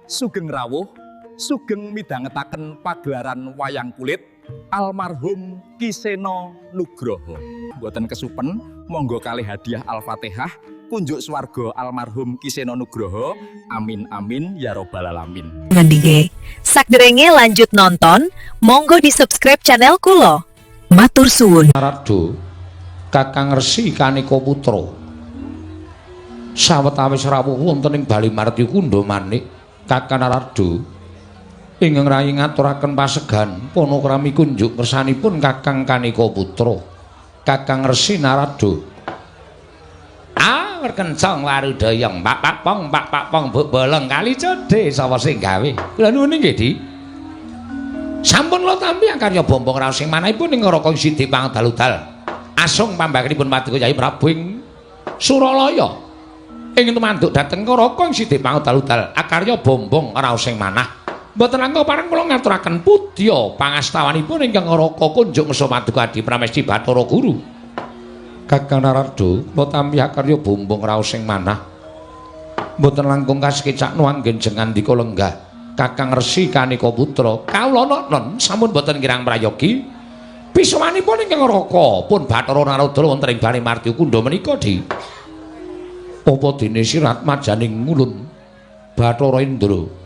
Sugeng rawuh, sugeng midhangetaken pagelaran wayang kulit almarhum Ki Seno Nugroho. Mboten kesupen, monggo kalih hadiah Al-Fatihah kunjuk swarga almarhum Ki Seno Nugroho. Amin amin ya robbal alamin. Ngendi? Sakderenge lanjut nonton, monggo di subscribe channel kulo. Matur suwun. Narada, Kakang Resi Kanika Putra. Sawetawis rawuh wonten ing Bali Marti Kundha manik Kakang Narada ingkang rayi ngaturaken pasegan panakrami kunjuk kersanipun Kakang Kanika Putra. Kakang Resi Narada. Ah, werkencong warudayang pak pak pong pak pak pong buk bolong kali codhe sapa sing gawe. Kula nuwun nggih, Di. Sampun kula tampi akarya bombong raos sing manahipun ing Raka Sidi pangdaludal. Asung pambakanipun Paduka Yai Prabu ing Suralaya. Ing tumanduk dhateng Raka ing Sidi pangdaludal akarya bombong raos sing manah. Mboten langkung pareng kula ngaturaken pudya pangastawanipun ingkang Raka kunjuk ngersa Paduka Adi Pramesti Bathara Guru. Kakang Narada, kula tampi akarya bombong raos sing manah. Mboten langkung kasekecakno anggen jengandika lenggah. Kakang Resi Kanika Putra, kawula non sampun boten kirang prayogi. Pisawanipun ingkang Raka pun Bathara Narada wonten ing Bali Marti Kundha menika, Di. Apa dene sirat majaning ulun Bathara Indra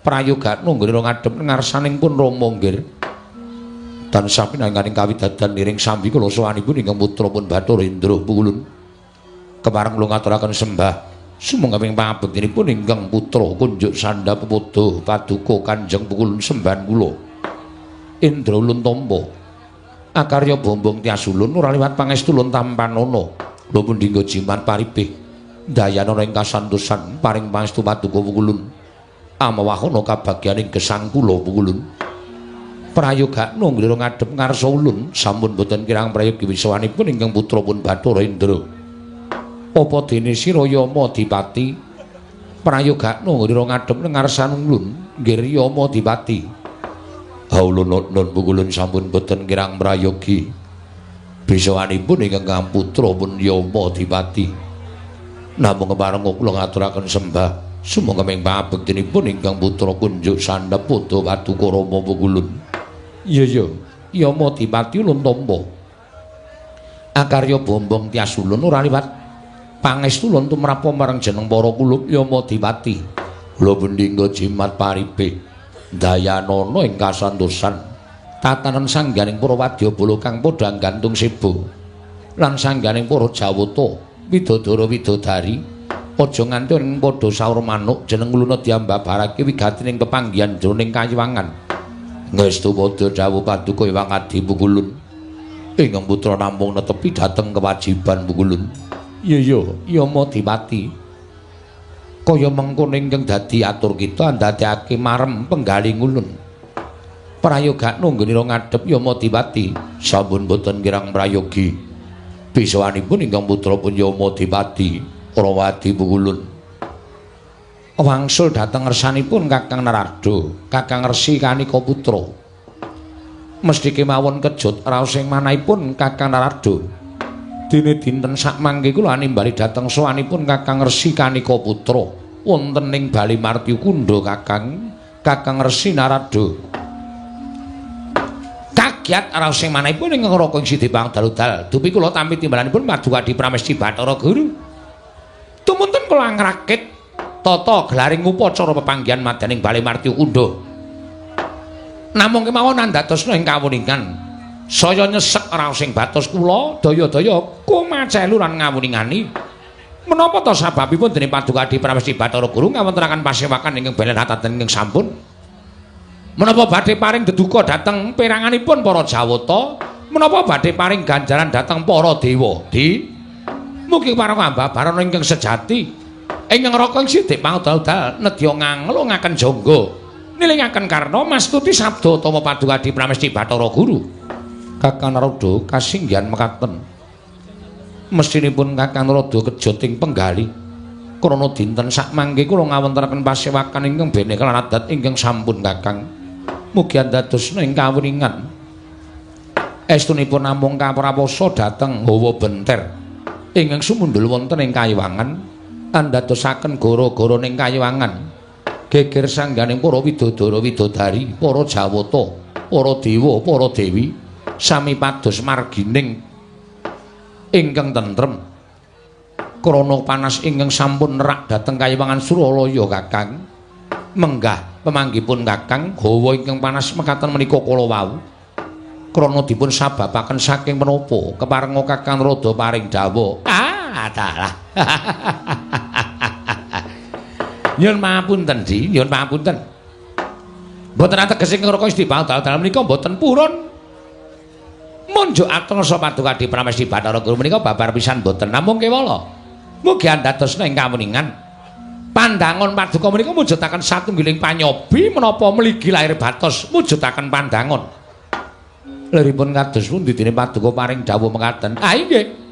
prayogakno nggone ngadhep ngarsaning pun Rama nggir. Tansah pinanganing kawidadan niring sambi kula sowanipun ingkang putra pun Bathara Indra ulun. Kepareng kula ngaturaken sembah sumangga ing pangabektinipun ingkang putra kunjuk sandhap pepodo paduka Kanjeng Pukulun sembahan kula. Indra ulun tampa. Akarya bombong tias ulun ora liwat pangestu ulun tampanana. Kula pun dinggo jimat paribih. Dayanana ing kasantosan paring pangestu paduka Pukulun. Amawahana kabagyaning gesang kula Pukulun. Prayogakno nglira ngadhep ngarsa ulun sampun boten kirang prayogi wisawanipun ingkang putra pun Bathara Indra. Apa dene sira Yama Dipati prayogakno nglira ngadhep ngarsan ulun nggir Yama Dipati. Haulun nun Pukulun sampun boten kirang prayogi bisawanipun ingkang putra pun Yama Dipati. Namung kepareng kula ngaturaken sembah sumangga ing pangabektinipun ingkang putra kunjuk sandhap padha paduka Rama Pukulun. Iya iya Yama Dipati ulun tampa. Akarya bombong tias ulun ora liwat pangestu ulun tumrap marang jeneng para kulup Yama Dipati. Kula pendingga jimat paribih dayanana ing kasantosan tatanan sangganing para wadyabala kang padha gantung seba lan sangganing para jawata widodara widodari aja nganti ing padha saur manuk jeneng uluna diambabarake wigatining pepanggihan jroning kayiwangan. Ngestu padha dawuh paduka Hyang Adi Pukulun. Ingkang putra namung netepi dhateng kewajiban Pukulun. Iya iya Yama Dipati. Kaya mengkono ingkang dadi atur kita ndadekake marem penggaling ulun. Prayogakno nggenira ngadhep Yama Dipati sampun boten kirang prayogi. Bisawanipun ingkang putra pun Yama Dipati Rawadi Pukulun. Wangsul dhateng ngersanipun Kakang Narada, Kakang Resi Kanika Putra. Mesthi kemawon kejut raos ing manahipun Kakang Narada. Dene dinten sakmangke kula nimbali dhateng sowanipun Kakang Resi Kanika Putra wonten ing Bali Marti Kundha Kakang, Kakang Resi Narada. Kagiat raos ing manahipun ing Raka ing Sidi Pangdaludal. Dupi kula tampi timbalanipun Paduka Adi Pramesti Bathara Guru. Tumunten kula ngrakit tata gelaring upacara pepanggihan madyaning Bali Marti Kundha. Namung kemawon andadosna ing kawuningan. Saya nyesek raos ing batos kula daya-daya kumacelu lan ngawuningani. Menapa ta sababipun dene Paduka Adi Pramesti Bathara Guru ngawontenaken pasewakan ingkang belen ataten ingkang sampun? Menapa badhe paring deduka dhateng peranganipun para jawata? Menapa badhe paring ganjaran dhateng para dewa? Di mugi pareng ambabarana ingkang sejati. Ingkang Raka ing Sidik pangdal-dal nedya nganglungaken jangga nilingaken karna mastuti sabda utama Paduka Adi Pramesti Bathara Guru. Kakang Narada kasinggihan mekaten. Mestinipun Kakang Narada kejut ing penggali. Krana dinten sakmangke kula ngawontenaken pasewakan ingkang bene kelan adat ingkang sampun Kakang. Mugi andadosna ing kawuningan. Estunipun namung kaprawosa dhateng hawa benter ingkang sumundhul wonten ing kayiwangan andadosaken gara-gara ning kayiwangan. Geger sangganing para widodara widodari, para jawata, para dewa, para dewi sami pados margining ingkang tentrem. Krana panas ingkang sampun nerak dhateng kayiwangan Suralaya Kakang. Menggah pemanggipun Kakang hawa ingkang panas mekaten menika kala wau. Krana dipun sababaken saking menapa keparenga Kakang rada paring dawuh. Ah, dalah. Nyuwun pangapunten, Di, nyuwun pangapunten. Mboten ateges ing neraka isti dal-dal menika mboten purun. Munjuk atmasa Paduka Adi Pramesti Bathara Guru menika babar pisan mboten namung kewala. Mugi andadosna ing kaweningan. Pandangon Paduka menika mujudaken satunggiling panyobi menapa mligi lahir batos mujudaken pandangon. Liripun kados pundi dene Paduka paring dawuh mekaten? Ah inggih.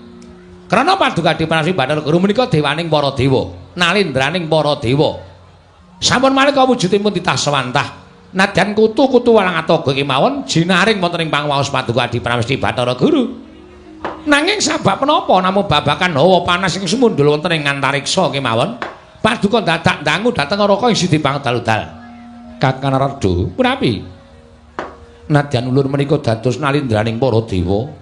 Krana Paduka Adi Pramesti Bathara Guru menika dewaning para dewa, nalindraning para dewa. Sampun malika wujudipun titah sewantah. Nadyan kutu-kutu walang atoga kemawon jinaring wonten ing pangwaos Paduka Adi Pramesti Bathara Guru. Nanging sabab menapa namung babakan hawa panas ing sumundul wonten ing antariksa kemawon, Paduka dadak ndangu dhateng neraka ing sidi pangdal-dal. Kakang Narada, punapi? Nadyan ulun menika dados nalindraning para dewa.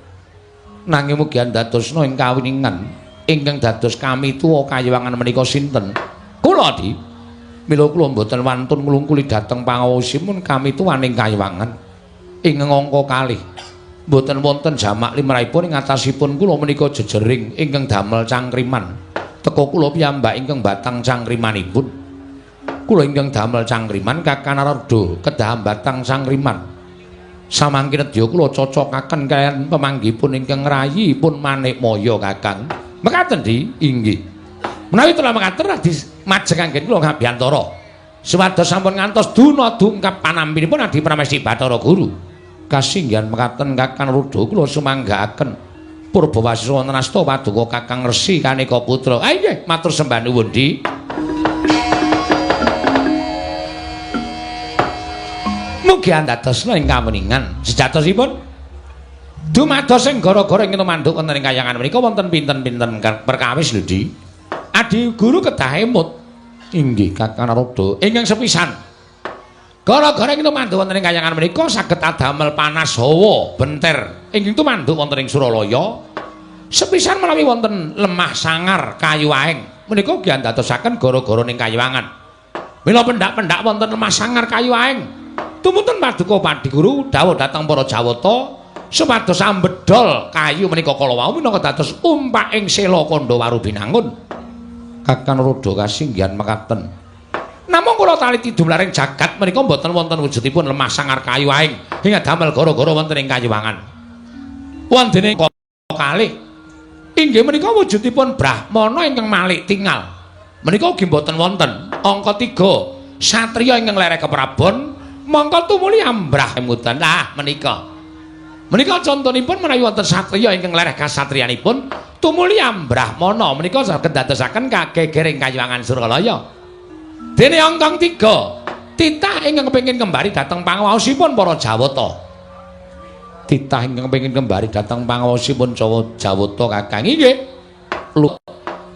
Nanging mugi andadosna ing kawiningan ingkang dados kamituwa kayiwangan menika sinten? Kula, Di. Mila kula mboten wantun nglungkuli dhateng pangaosipun kamituwaning kayiwangan. Ing angka kalih mboten wonten jamak limrahipun ing atasipun kula menika jejering ingkang damel cangkriman. Teka kula piyambak ingkang batang cangkrimanipun. Kula ingkang damel cangkriman Kakang Narada kedah batang cangkriman. Samangke nedya kula cocokaken kaliyan pemanggipun ingkang ngrayipun Manikmaya Kakang. Mekaten, Di? Inggih. Menawi telah mekaten radi majeng anggen kula ngabiyantara. Supados sampun ngantos duna dungkap panampinipun Adi Pramesti Bathara Guru. Kasinggihan mekaten Kakang Rudha kula sumanggaaken. Purbawasisa wonten asta paduka Kakang Resi Kaneka Putra. Ah inggih, matur sembah nuwun, Di. Mugi andadosna ing kaweningan. Sejatosipun dumados ing gara-gara ing tumanduk wonten ing kayangan menika wonten pinten-pinten perkawis lho, Di. Adi Guru kedah emut. Inggih Kakang Narada. Ingkang sepisan, gara-gara ing tumanduk wonten ing kayangan menika saged adamel panas hawa benter ingkang tumanduk wonten ing Suralaya. Sepisan menawi wonten lemah sangar kayu aeng menika ugi andadosaken gara-gara ning kayiwangan. Mila pendak-pendak wonten lemah sangar kayu aeng. Tumuntun Paduka Padi Guru dawuh dhateng para Jawata supados ambedol kayu menika kala wau minangka dados umpaking sela kandha Warubinangun. Kakang Rudha kasinggihan mekaten. Namung kula taliti dumlaring jagat menika mboten wonten wujudipun lemah sangar kayu aeng ing damel gara-gara wonten ing kayiwangan. Wondene kalih inggih menika wujudipun brahmana ingkang malik tingal. Menika ugi mboten wonten. Angka 3 satriya ingkang lereh keprabon mongko tumuli ambrah emutan. Ah menika. Menika contonipun menawi wonten satriya ingkang lereh kasatriyanipun tumuli ambrahmana menika saged dadosaken kagegering kayiwangan Suralaya. Dene angka 3 titah ingkang kepengin kembali dhateng pangaosipun para Jawata. Titah ingkang kepengin kembali dhateng pangaosipun Jawata Kakang. Inggih.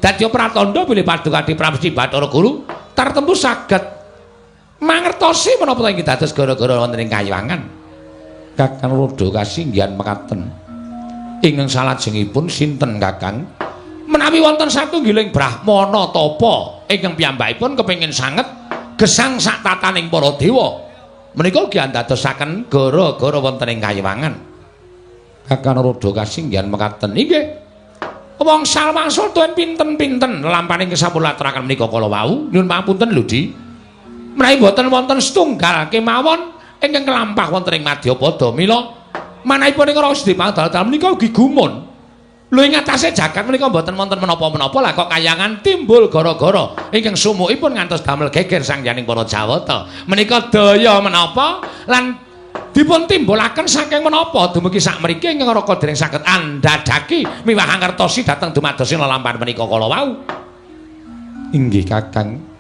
Dadi pratandha bilih Paduka Adi Pramesti Bathara Guru tartemtu saged mangertosi menapa ta ingkang dados gara-gara wonten ing kayiwangan. Kakang Rudha kasinggihan mekaten. Ingkang salajengipun sinten Kakang? Menawi wonten satunggiling brahmana tapa ingkang piyambakipun kepengin sanget gesang sak tataning para dewa. Menika ugi andadosaken gara-gara wonten ing kayiwangan. Kakang Rudha kasinggihan mekaten. Inggih. Wong salwangsul tuen pinten-pinten lelampahan ingkang sampun laturaken menika kala wau. Nyuwun pangapunten lho, Di. Menawi mboten wonten setunggal kemawon ingkang kelampah wonten ing madyapada, mila manahipun ing raos dipangdal-dal menika ugi gumun. Lho ing atase jagat menika mboten wonten menapa-menapa lah kok kayangan timbul gara-gara ingkang sumukipun ngantos damel geger sangyaning para Jawata. Menika daya menapa lan dipun timbulaken saking menapa dumugi sakmriki ingkang raka dereng saged andhadhaki miwah angertosi dhateng dumados lelampahan menika kala wau. Inggih Kakang.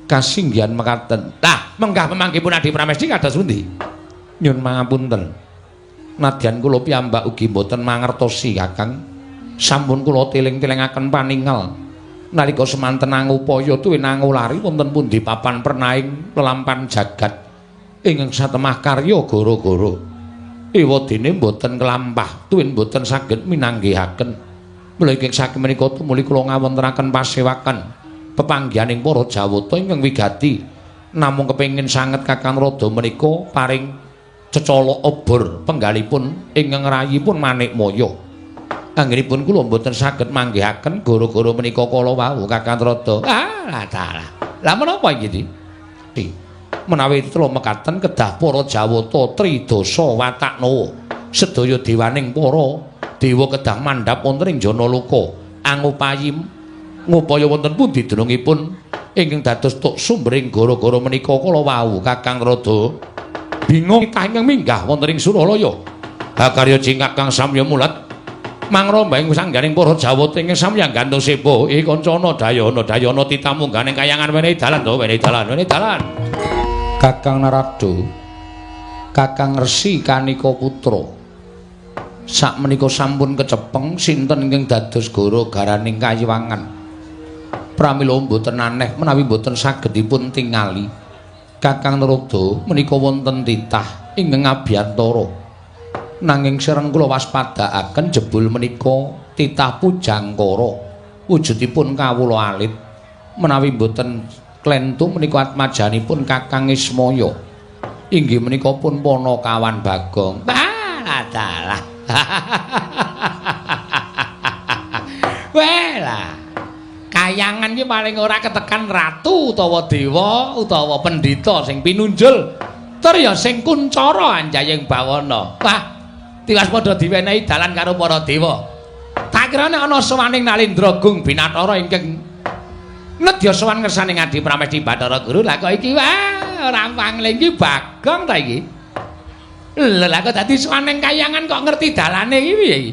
Kasinggihan mekaten. Lah, menggah pemanggipun Adi Pramesti kados pundi? Nyun pangapunten. Nadyan kula piyambak ugi mboten mangertosi Kakang. Sampun kula teling-telingaken paningal. Nalika semanten angupaya tuwin angulari wonten pundi papan pernaing lelampan jagat ingkang satemah karya gara-gara. Ewadene mboten kelampah tuwin mboten saged minanggihaken. Mula ingkang saking menika tumuli kula ngawontenaken pasewakan pepanggihaning para Jawata ingkang wigati namung kepengin sanget Kakang Rada menika paring cecolok obor penggalipun ingkang rayipun Manikmaya. Anggenipun kula mboten saged manggihaken gara-gara menika kala wau Kakang Rada. Ah, dalah. Lah menapa iki, Di? Menawi tela mekaten kedah para Jawata tridasa wataknawa sedaya dewaning para dewa kedah mandhap wonten ing Janaloka angupayi ngupaya wonten pundi dunungipun ingkang dados tuk sumbering gara-gara menika kala wau Kakang Rada. Bingung titah ingkang minggah wonten ing Suralaya. Hakarya cingkak kang samya mulat mangromba ing sangganing para Jawata ingkang samya gantung sepo. Kancana dayana dayana titamu ganing kayangan wenehi dalan to wenehi dalan wenehi dalan. Kakang Narada, Kakang Resi Kanika Putra, sakmenika sampun kecepeng sinten ingkang dados gara-garaning kayiwangan. Pramila mboten aneh menawi mboten saged dipun tingali. Kakang Narada menika wonten titah ingkang abiyantara. Nanging sereng kula waspadaaken jebul menika titah Pujangkara wujudipun kawula alit. Menawi mboten klentu menika atmajanipun Kakang Ismaya. Inggih menika pun Panakawan Bagong. Ah, dalah. Welah. Kayangan iki paling ora ketekan ratu utawa dewa utawa pendhita sing pinunjul. Tur ya sing kuncara anjayeng bawana. Wah, tiwas padha diwenehi dalan karo para dewa. Tak kira nek ana sowaning Nalendra Gung Binathara ingkang nedya sowan ngersane Ngadi Pramesti Bathara Guru. Lah kok iki wah ora pangling iki Bagong ta iki. Lha lah kok dadi sowan ning kayangan kok ngerti dalane iki piye iki?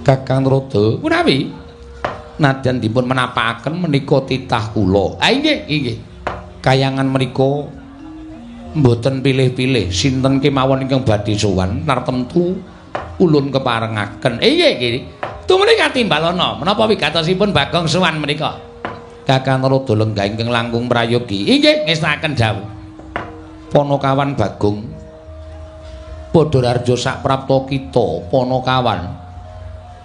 Kakang Rada, punawi nadyan dipun menapakaken menika titah kula. Ah inggih, inggih. Kayangan menika mboten pilih-pilih sinten kemawon ingkang badhe sowan tartemtu ulun keparengaken. Inggih nggih. Tumuli katimbalana menapa wigatosipun Bagong sowan menika? Kakang Rada lenggah ingkang langkung prayogi. Inggih, ngestakaken dawuh. Panakawan Bagong Padhararja saprapta kita Panakawan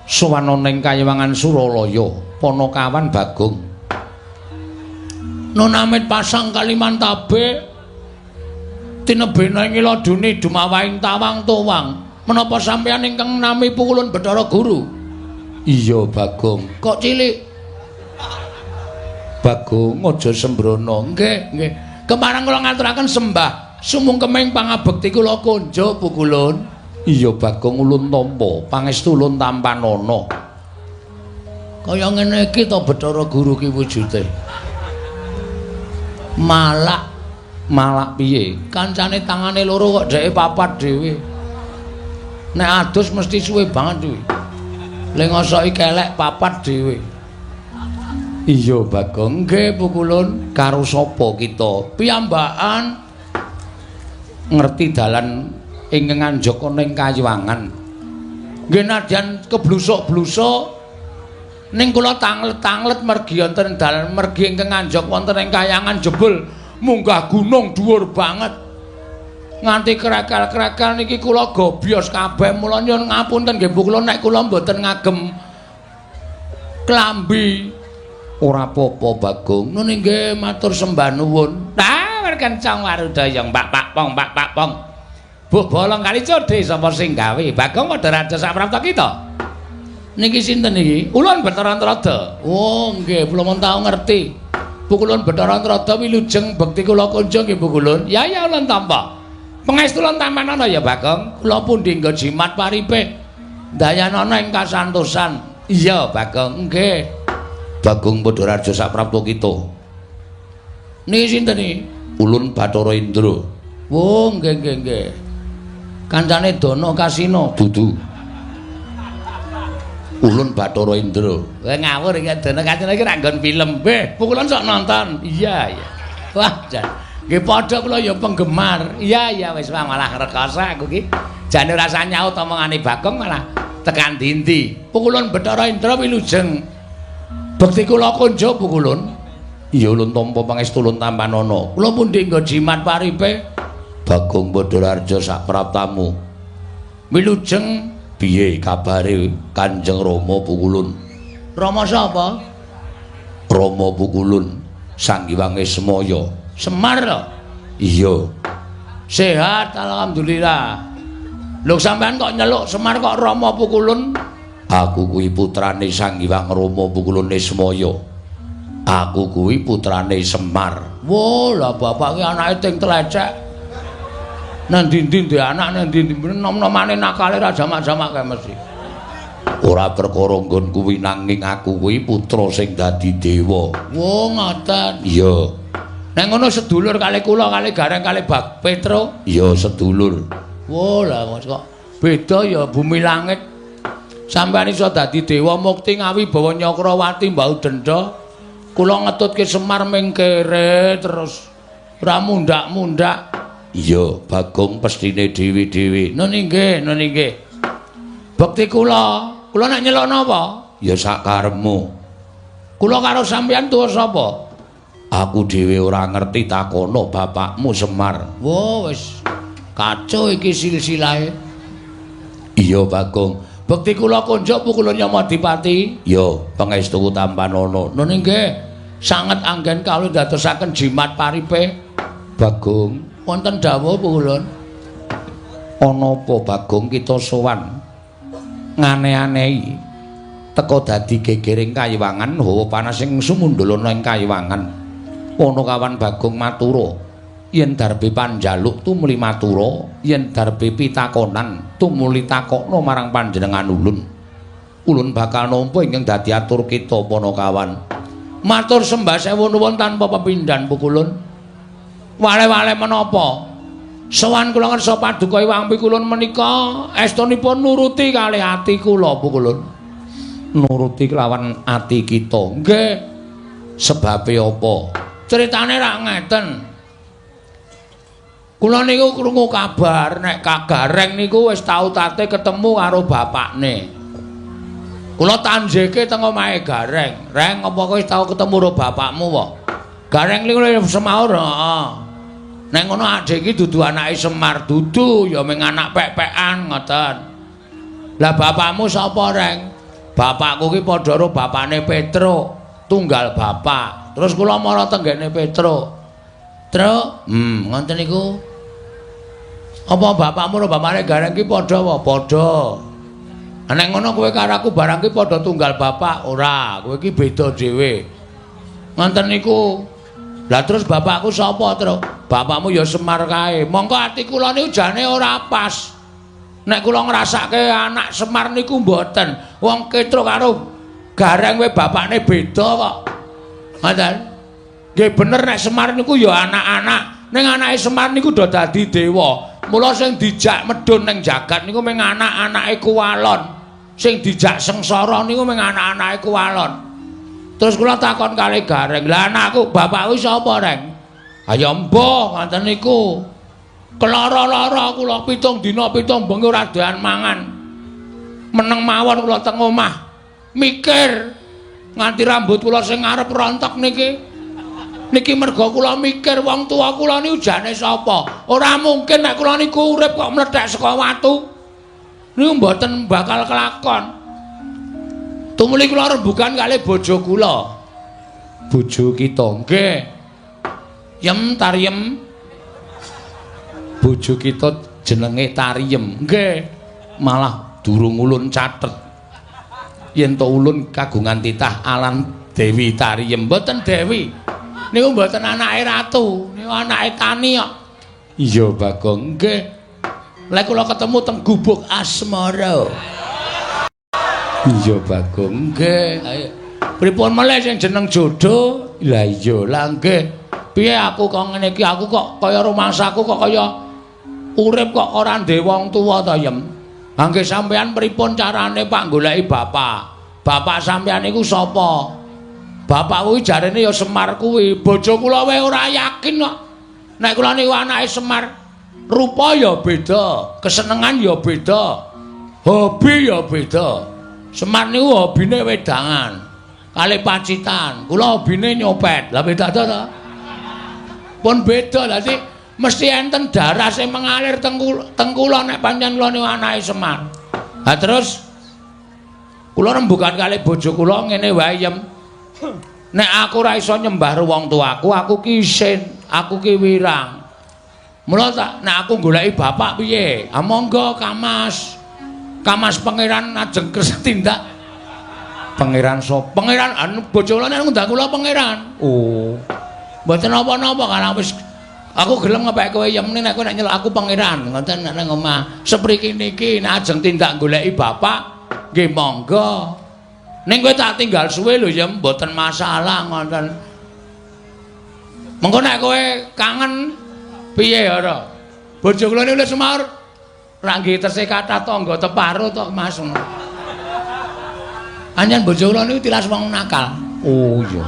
sowan ana ing kayiwangan Suralaya. Panakawan Bagong nunamit pasang Kalimantabe tinebena ing ladune dumawahing tawang towang. Menapa sampeyan ingkang nami pukulun Bathara Guru? Iya Bagong. Kok cilik? Bagong aja sembrono. Nggih, nggih. Kemarang kula ngaturaken sembah sumungkeming pangabekti kula konjo pukulun. Iya Bagong ulun tampa, pangestu ulun tampanana. Kaya ngene iki to Bathara Guru ki wujude. Malak, malak piye? Kancane tangane loro kok dheke papat dhewe. Nek adus mesti suwe banget kuwi. Le ngosoki kelek papat dhewe. Iya Bagong. Nggih pukulun. Karo sapa kita? Piyambakan ngerti dalan ingkang anjaka ning kayiwangan. Nggih nadyan keblusuk-blusuk ning kula tanglet-tanglet mergi wonten dalan mergi ingkang anjak wonten ing kayangan jebul munggah gunung dhuwur banget. Nganti krekel-krekel niki kula gobyos kabeh. Mula nyuwun ngapunten nggih Bu kula nek kula mboten ngagem klambi. Ora apa-apa Bagong. Nun nggih matur sembah nuwun. Ah kencang warudaya Mbak Pak Pong Mbak Pak Pong. Bu bolong kali codhe sapa sing gawe? Bagong padha raja saprapta kita. Niki sinten niki? Ulun Bathara Antrada. Oh nggih, kula mun tau ngerti. Bu kulun Bathara Antrada wilujeng bekti kula kunjung nggih Bu kulun. Ya ya ulun tampa. Pangestu ulun tampanana ya Bagong. Kula pundi nggo jimat paripe. Dayanana ing kasantosan. Iya Bagong, nggih. Bagong padha raja saprapta kita. Niki sinten niki? Ulun Bathara Indra. Oh nggih nggih nggih. Kancane Dana Kasina dudu. Ulun Bathara Indra. Kowe ngawur iki Dana Kasina iki ra nggon film. Beh, pukulan sok nonton. Iya iya. Wah, jan. Nggih padha kula ya penggemar. Iya iya wis malah rekoso aku iki. Jane rasa nyaut omongane Bagong malah tekan dindi. Pukulan Bathara Indra wilujeng. Bekti kula konjo Pukulun. Iya ulun tampa pangestu ulun tampanana. Kula pundi nggo jimat paripe? Bagong Badararja sak praptamu. Wilujeng piye kabare Kanjeng Rama Pukulun? Rama sapa? Rama Pukulun Sang Hyang Ismaya. Semar to? Iya. Sehat alhamdulillah. Lho sampean kok nyeluk Semar kok Rama Pukulun? Aku kuwi putrane Sang Hyang Rama Pukulun Ismaya. Aku kuwi putrane Semar. Wo, lah bapak ki anake ting tlecek. Nang ndi-ndi duwe anak nang ndi-ndi nom-nomane nakale ra jamak-jamak kae mesti. Ora perkara nggon kuwi nanging aku kuwi putra sing dadi dewa. Wo, ngoten. Iya. Nek ngono sedulur kalih kula kalih Gareng kalih Bag Petro? Iya, sedulur. Wo, lah kok beda ya bumi langit. Sampeyan iso dadi dewa mukti ngawibawa Nyakrawati mbau denda. Kula ngetutke Semar ming kere terus ora mundak-mundak. Iya, Bagong pestine dhewe-dhewe. Nun inggih, nun inggih. Bekti kula, kula nek nyeluk napa? Ya sak karepmu. Kula karo sampeyan tuwa sapa? Aku dhewe ora ngerti takono bapakmu Semar. Wo wis kacau iki silsilahe. Iya, Bagong. Bekti kula konjuk Pukulun Yamadipati. Ya, pangestuku tampanana. Nun inggih. Sanget anggen kawula ndadosaken jimat paripe. Bagong, wonten dawuh Pukulun. Ana apa Bagong kita sowan ngane-anehi teka dadi gegering kayiwangan hawa panas sing sumundul ana ing kayiwangan. Ana kawan Bagong matura, yen darbe panjaluk tumuli matura, yen darbe pitakonan tumuli takokna marang panjenengan ulun. Ulun bakal nampa ingkang dadi atur kita Panakawan. Matur sembah sewu nuwun tanpa pepindhan Pukulun. Wale-wale menapa? Sowan kula ngersa paduka Hyang Pikulun menika estunipun nuruti kalih ati kula Pukulun. Nuruti kelawan ati kita. Nggih. Sebabe apa? Critane rak ngeten. Kula niku krungu kabar nek Kagareng niku wis tau tate ketemu karo bapakne. Kula tanjeke teng omahe Gareng. Reng, apa kowe wis tau ketemu karo bapakmu wae? Gareng niku semaur, heeh. Nek ngono adhe iki dudu anake Semar, dudu ya mung anak pek-pekan ngoten. Lah bapakmu sapa, Reng? Bapakku ki padha karo bapakne Petro, tunggal bapak. Terus kula mara tenggene Petro. Truk, ngoten niku. Apa bapakmu karo bapakne Gareng ki padha wae? Padha. Nek ngono kowe karo aku barang ki padha tunggal bapak, ora, kowe ki beda dhewe. Ngoten niku. Lah terus bapakku sapa, Truk? Bapakmu ya Semar kae. Mongko ati kula niku jane ora pas. Nek kula ngrasake anak Semar niku mboten. Wong Ketruk karo Gareng kowe bapakne beda kok. Ngoten. Nggih bener nek Semar niku ya anak-anak. Ning anake Semar niku do dadi dewa. Mula sing dijak medhun ning jagat niku mung anak-anake Kuwalon. Sing dijak sengsara niku mung anak-anake Kuwalon. Terus kula takon kalih Gareng, "Lah anakku, bapakku sapa, Reng?" "Ha ya mbah, ngoten niku." Kelara-lara kula 7 dina 7 bengi ora doyan mangan. Meneng mawon kula teng omah. Mikir nganti rambut kula sing ngarep rontok niki. Niki merga kula mikir wong tuwa kula niku jane sapa? Ora mungkin nek kula niku urip kok mlethek saka watu. Niku mboten bakal kelakon. Tumuli kula rembugan kalih bojo kula. Bojo kita nggih. Yem Tariem. Bojo kita jenenge Tariem. Nggih. Malah durung ulun catet. Yen to ulun kagungan titah alan Dewi Tariem. Mboten Dewi. Niku mboten anake ratu, niku anake tani kok. Iya, Bagong. Nggih. Lek kula ketemu teng gubuk asmara. Iya, Bagong. Nggih. Ayo. Pripun melih sing jeneng jodoh? Lah iya, lah nggih. Piye aku kok ngene iki? Aku kok kaya rumangsaku kok kaya urip kok ora ndek wong tuwa to, Yem. Ha nggih sampean pripun carane Pak goleki bapak? Bapak sampean niku sapa? Bapak kuwi jarene ya Semar kuwi. Bojo kula wae ora yakin kok. Nek kula niku anake Semar, rupa ya beda, kesenengan ya beda, hobi ya beda. Semar niku hobine wedangan. kalih Pacitan. Kula hobine nyopet. Lah beda to? Pun beda. Dadi mesti enten darah sing mengalir teng kula nek pancen kula niku anake Semar. Ha terus kula rembugan kalih bojo kula ngene wae yem. Nek aku ora iso nyembah wong tuaku, aku ki isin, aku ki wirang. Mula tak nek aku goleki bapak piye? Ah monggo Kamas. Kamas pangeran ajeng kersa tindak. Pangeran sapa? Pangeran anu bojo kula nek ngundang kula pangeran. Oh. Mboten napa-napa karang wis aku gelem ngepek kowe yemne nek kowe nek nyeluk aku pangeran ngoten nek nang omah. Sepriki niki nek ajeng tindak goleki bapak nggih monggo. Ning kowe tak tinggal suwe lho ya mboten masalah ngoten. Mengko nek kowe kangen piye ora? Bojo kula niku wis semaur ra nggih tesih kathah tangga teparo to Mas. Anjen bojo kula niku tilas wong nakal. Oh iya.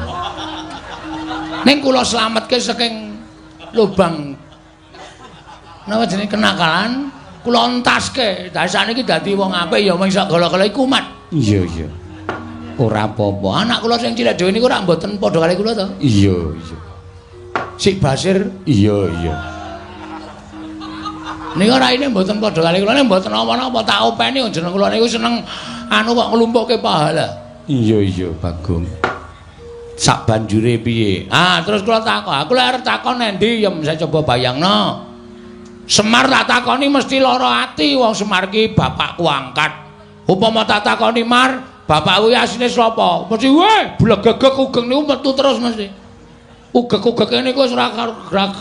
Ning kula slametke saking lubang napa jenenge kenakalan, kula entaske. Lah sakniki dadi wong apik ya mung sak gala-gala iku kumat. Iya iya. Ora apa-apa. Anak kula sing cilik dhewe niku ora mboten padha kali kula to. Iya iya. Sik Basir iya iya. Niku raine mboten padha kali kula nek mboten napa-napa tak openi jeneng kula niku seneng anu kok nglumpukke pahala. Iya iya Bagong. Sak banjure piye? Ah terus kula takon, aku lek arep takon endi ya saya coba bayangno. Semar tak takoni mesti lara ati wong Semar ki bapakku angkat. Upama tak takoni Mar, bapakku asline sapa? Mesti weh blegegeg ugeng niku metu terus mesti. Ugeg-ugege niku wis ora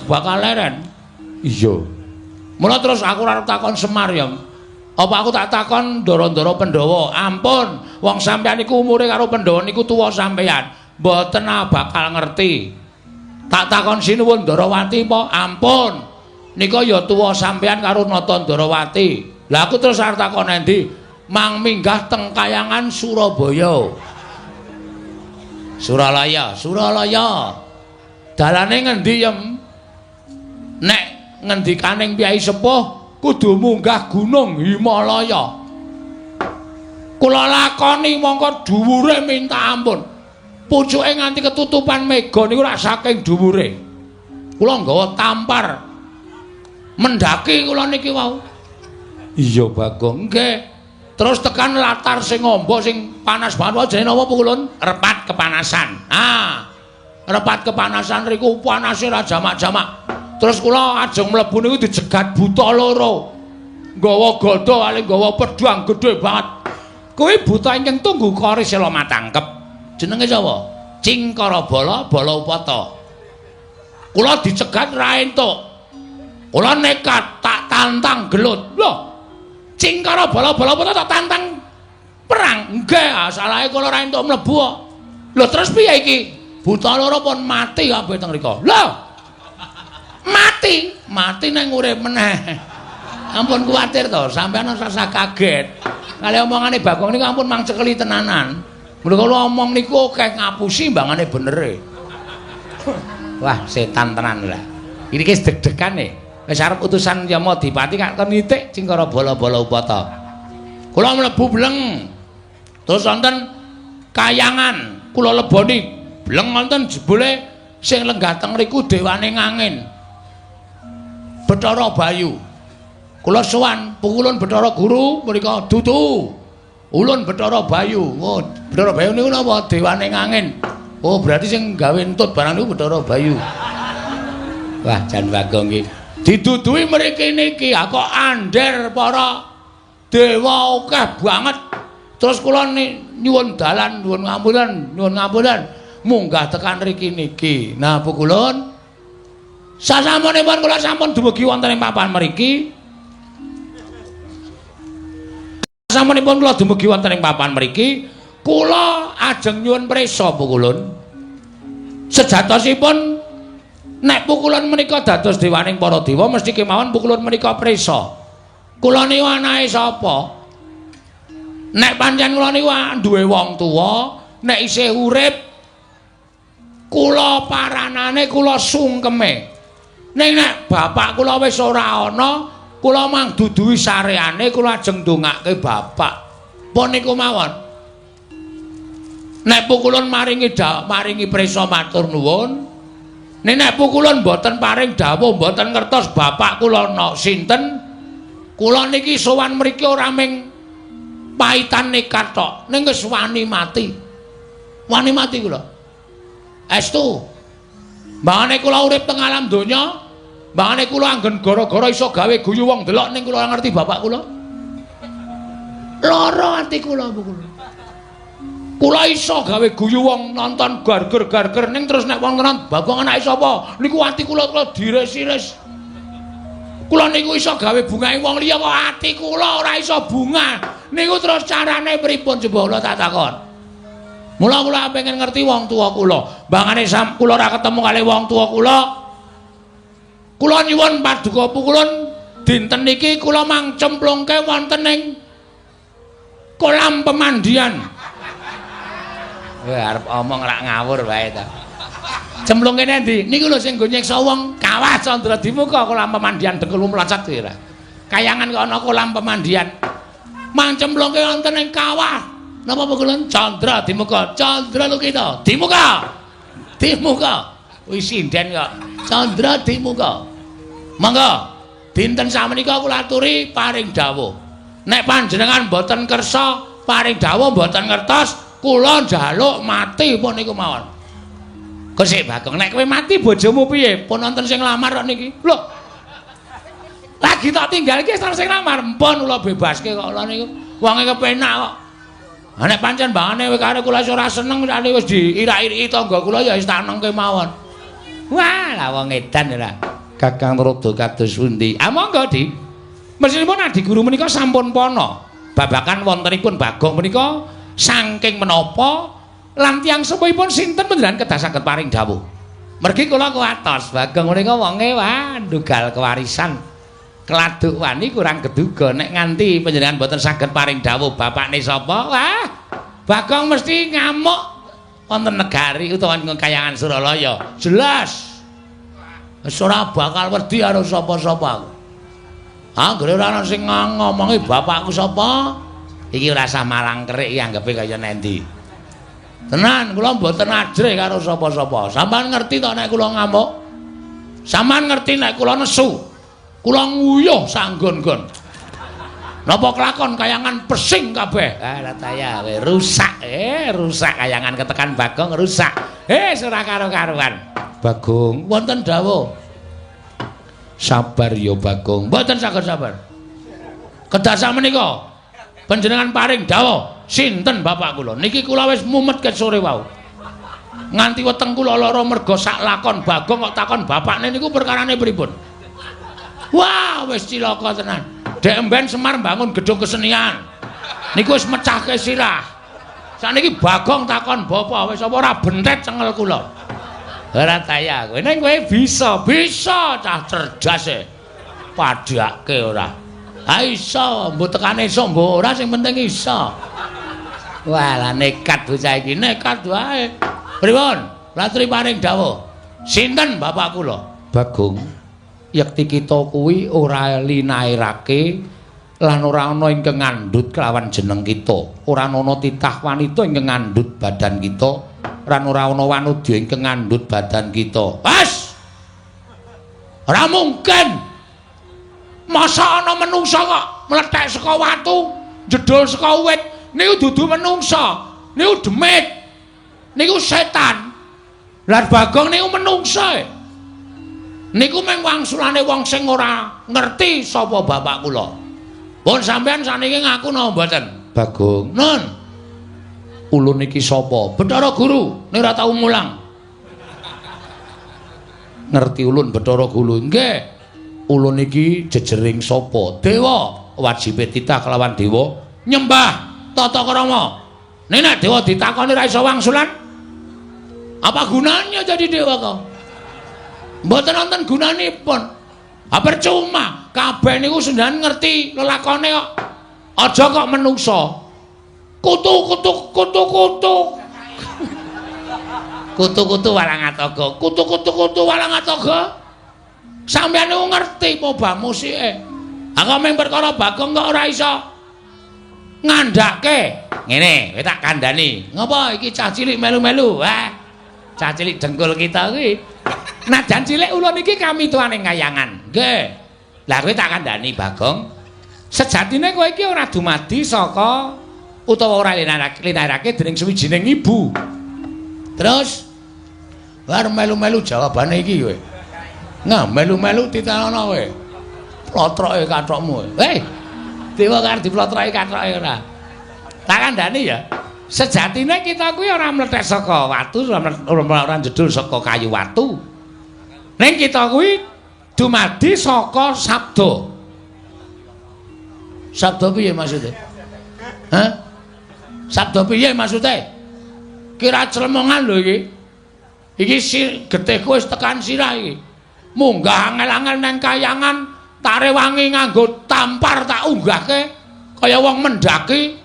bakal leren. Iya. Mula terus aku ora arep takon Semar ya. Apa aku tak takon ndara-ndara Pandhawa? Ampun, wong sampeyan niku umure karo Pandhawa niku tuwa sampeyan. Mboten bakal ngerti. Tak takon sinuwun Ndarawati apa? Ampun. Nika ya tuwa sampeyan karo Nata Ndarawati. Lah aku terus arep takon endi? Mang minggah teng Kayangan Surabaya. Suralaya, Suralaya. Dalane ngendi yem? Nek ngendikaning Kyai Sepuh kudu munggah gunung Himalaya. Kula lakoni mongko dhuwure minta ampun. Pucuke nganti ketutupan mega niku rak saking dhuwure. Kula nggawa tampar. Mendaki kula niki wau. Iya Bagong, nggih. Terus tekan latar sing amba sing panas banget jenenge napa Pukulun? Repat kepanasan. Ah. Repat kepanasan riku panase ra jamak-jamak. Terus kula ajeng mlebu niku dijegat buta loro. Nggawa gada kali nggawa pedhang gedhe banget. Kuwi buta ingkang tunggu kori sela matangkep. Jenenge sapa? Cingkara Bala Bala Upata. Kula dicegat ra entuk. Kula nekat tak tantang gelut. Lho. Cingkara Bala Bala Upata tak tantang perang. Nggih, salahe kula ra entuk mlebu kok. Lho terus piye iki? Buta loro pun mati kabeh teng mriku. Lho. Mati, mati nang urip meneh. Ampun kuwatir to, sampeyan ora usah kaget. Kali omongane Bagong niku ampun mang cekeli tenanan. Mula kula omong niku akeh ngapusi mbangane benere. Wah, setan tenan lah. Iki wis deg-degan e. Wis arep utusan Yamadipati kak kon nitik Cingkara Bala-bala Upata. Kula mlebu bleng. Terus wonten kayangan, kula leboni bleng wonten jebule sing lenggah teng mriku dewane ngangin. Bathara Bayu. Kula sowan pukulun Bathara Guru mriku dudu. Ulun Bathara Bayu. Oh, Bathara Bayu niku napa? Dewane ngangin. Oh, berarti sing gawe entut barang niku Bathara Bayu. Wah, jan Bagong iki. Diduduhi mriki niki, ha kok ander para dewa akeh banget. Terus kula nyuwun dalan, nyuwun ngapunten, nyuwun ngapunten, munggah tekan mriki niki. Nah, pukulun sasampunipun kula sampun dumugi wonten ing papan mriki. Sasampunipun kula dumugi wonten ing papan mriki, kula ajeng nyuwun prisa pukulun. Sejatosipun nek pukulun menika dados dewaning para dewa mesti kemawon pukulun menika prisa. Kula niku anake sapa? Nek pancen kula niku duwe wong tuwa, nek isih urip kula paranane kula sungkeme. Ning nek bapak kula wis ora ana, kula mang duduhi sareane kula ajeng ndongake bapak. Pun niku mawon. Nek pukulun maringi maringi prisa matur nuwun. Nek pukulun mboten paring dawuh, mboten ngertos bapak kula no sinten. Kula niki sowan mriki ora ming paitan nekat tok, ning wis wani mati. Wani mati kula. Estu. Mbangane kula urip teng alam donya, mbangane kula anggen gara-gara iso gawe guyu wong delok ning kula ngerti bapak kula. Lara ati kula kula. Kula iso gawe guyu wong nonton garger-garger ning terus nek wong tenan Bagong anake sapa? Niku ati kula kula dires-ires. Kula niku iso gawe bungahe wong liya kok ati kula ora iso bunga. Niku terus carane pripun coba kula tak takon. Mula kula pengen ngerti wong tuwa kula. Mbangane sam kula ora ketemu kali wong tuwa kula. Kula nyuwun paduka pukulun dinten niki kula mang cemplungke wonten ing kolam pemandian. Wah, arep omong rak ngawur wae ta. Cemplungke endi? Niku lho sing nggo nyiksa wong kawah Candra Dimuka kolam pemandian dengkul mlacak kuwi ora. Kayangan kok ana kolam pemandian. Mang cemplungke wonten ing kawah. Napa pukulun Candra Dimuka? Candra Lukita. Dimuka. Dimuka. Wis sinden kok. Candra Dimuka. Monggo dinten samenika kula aturi paring dawuh. Nek panjenengan mboten kersa paring dawuh mboten ngertos, kula njaluk mati pun niku mawon. Kok Bagong, nek kowe mati bojomu piye? Pun wonten sing nglamar kok niki. Lho. Lagi tak tinggal iki wis sing nglamar. Mpun kula bebaske kok kula niku. Wonge kepenak kok. Ha nek pancen bangane kowe karo kula ora seneng nek wis diirak-iriki tangga kula ya wis tak nengke mawon. Wah, lah wong edan ora. Kakang Rada kados pundi? Ah monggo, Dik. Mesinipun Adi Guru menika sampun pana. Babakan wontenipun Bagong menika saking menapa lan tiyang sepuhipun sinten panjenengan kedah saged paring dawuh. Mergi kula kuwatos Bagong menika wonge wah ndugal kewarisan. Keladuk wani kurang geduga nek nganti panjenengan mboten saged paring dawuh bapakne sapa? Wah, Bagong mesti ngamuk wonten negari utawa kayangan Suralaya. Jelas. Wis ora bakal wedi karo sapa-sapa aku. Anggere ora ana sing ngomongi bapakku sapa, iki ora usah malang kerik iki anggepe kaya nendi. Tenan, kula mboten ajrih karo sapa-sapa. Sampeyan ngerti to nek kula ngamuk? Sampeyan ngerti nek kula nesu? Kula nguyuh sanggon-gon. Napa kelakon kayangan pesing kabeh? Ah, rataya kowe rusak. Rusak kayangan ketekan Bagong rusak. Ora karo-karuan. Bagong, wonten dawuh. Sabar ya Bagong. Mboten saged sabar. Kedah samenika panjenengan paring dawuh sinten bapak kula? Niki kula wis mumet ket sore wau. Nganti weteng kula lara merga sak lakon Bagong kok takon bapakne niku perkarane pripun? Wah, wis cilaka tenan. Dek emben Semar mbangun gedung kesenian. Niku wis mecahke sirah. Sakniki Bagong takon bapak wis apa ora bentet cengel kula. Ora taya kowe. Ning kowe bisa, bisa cah cerdas e. Padhake ora. Ha iso, mbok tekane iso mbok ora sing penting iso. Wah, lah nekat bocah iki, nekat wae. Pripun? Latri paring dawuh. Sinten bapak kula? Bagong. Yekti kita kuwi ora linairake lan ora ana ingkang ngandhut kelawan jeneng kita. Ora ana titah wanita ingkang ngandhut badan kita, lan ora ana wanudya ingkang ngandhut badan kita. Wes. Ora mungkin. Masa ana menungsa kok mlethek saka watu, jedul saka wit, niku dudu menungsa, niku demit. Niku setan. Lah Bagong niku menungsa. E. Niku mung wangsulane wong sing ora ngerti sapa bapak kula. Pun sampean saniki ngaku napa mboten? Bagong. Nun. Ulun iki sapa? Bathara Guru, nek ora tau mulang. Ngerti ulun Bathara Guru? Nggih. Ulun iki jejering sapa? Dewa. Wajibe titah kelawan dewa nyembah tata krama. Nek nek dewa ditakoni ora iso wangsulan, apa gunanya jadi dewa kok? Mboten wonten gunanipun. Ha percuma, kabeh niku sendan ngerti lelakone kok. Aja kok menungsa. Kutu kutu kutu kutu. Kutu kutu walang atoga. Kutu kutu kutu walang atoga. Sampeyan niku ngerti pobah musike. Ha kok mung perkara Bagong kok ora iso ngandhake. Ngene, kowe tak kandhani. Ngopo iki cah cilik melu-melu? Wah. Cah cilik dengkul kita kuwi. Najan cilik ulun iki kami tuane kayangan. Nggih. Lah kowe tak kandhani Bagong. Sejatine kowe iki ora dumadi saka utawa ora linarake dening suwijining ibu. Terus bar melu-melu jawabane iki kowe. Nah, melu-melu titenono kowe. Plotroke kathokmu. Hei. Dewa karo diplotroke kathoke ora. Tak kandhani ya. Sejatine kita kuwi ora mlethek saka watu, ora jedul saka kayu watu. Ning kita kuwi dumadi saka sabda. Sabda piye maksude? Hah? Sabda piye maksude? Kira clemongan lho iki. Iki getihku wis tekan sirah iki. Munggah angel-angel nang kayangan, tarewangi nganggo tampar tak unggahke kaya wong mendaki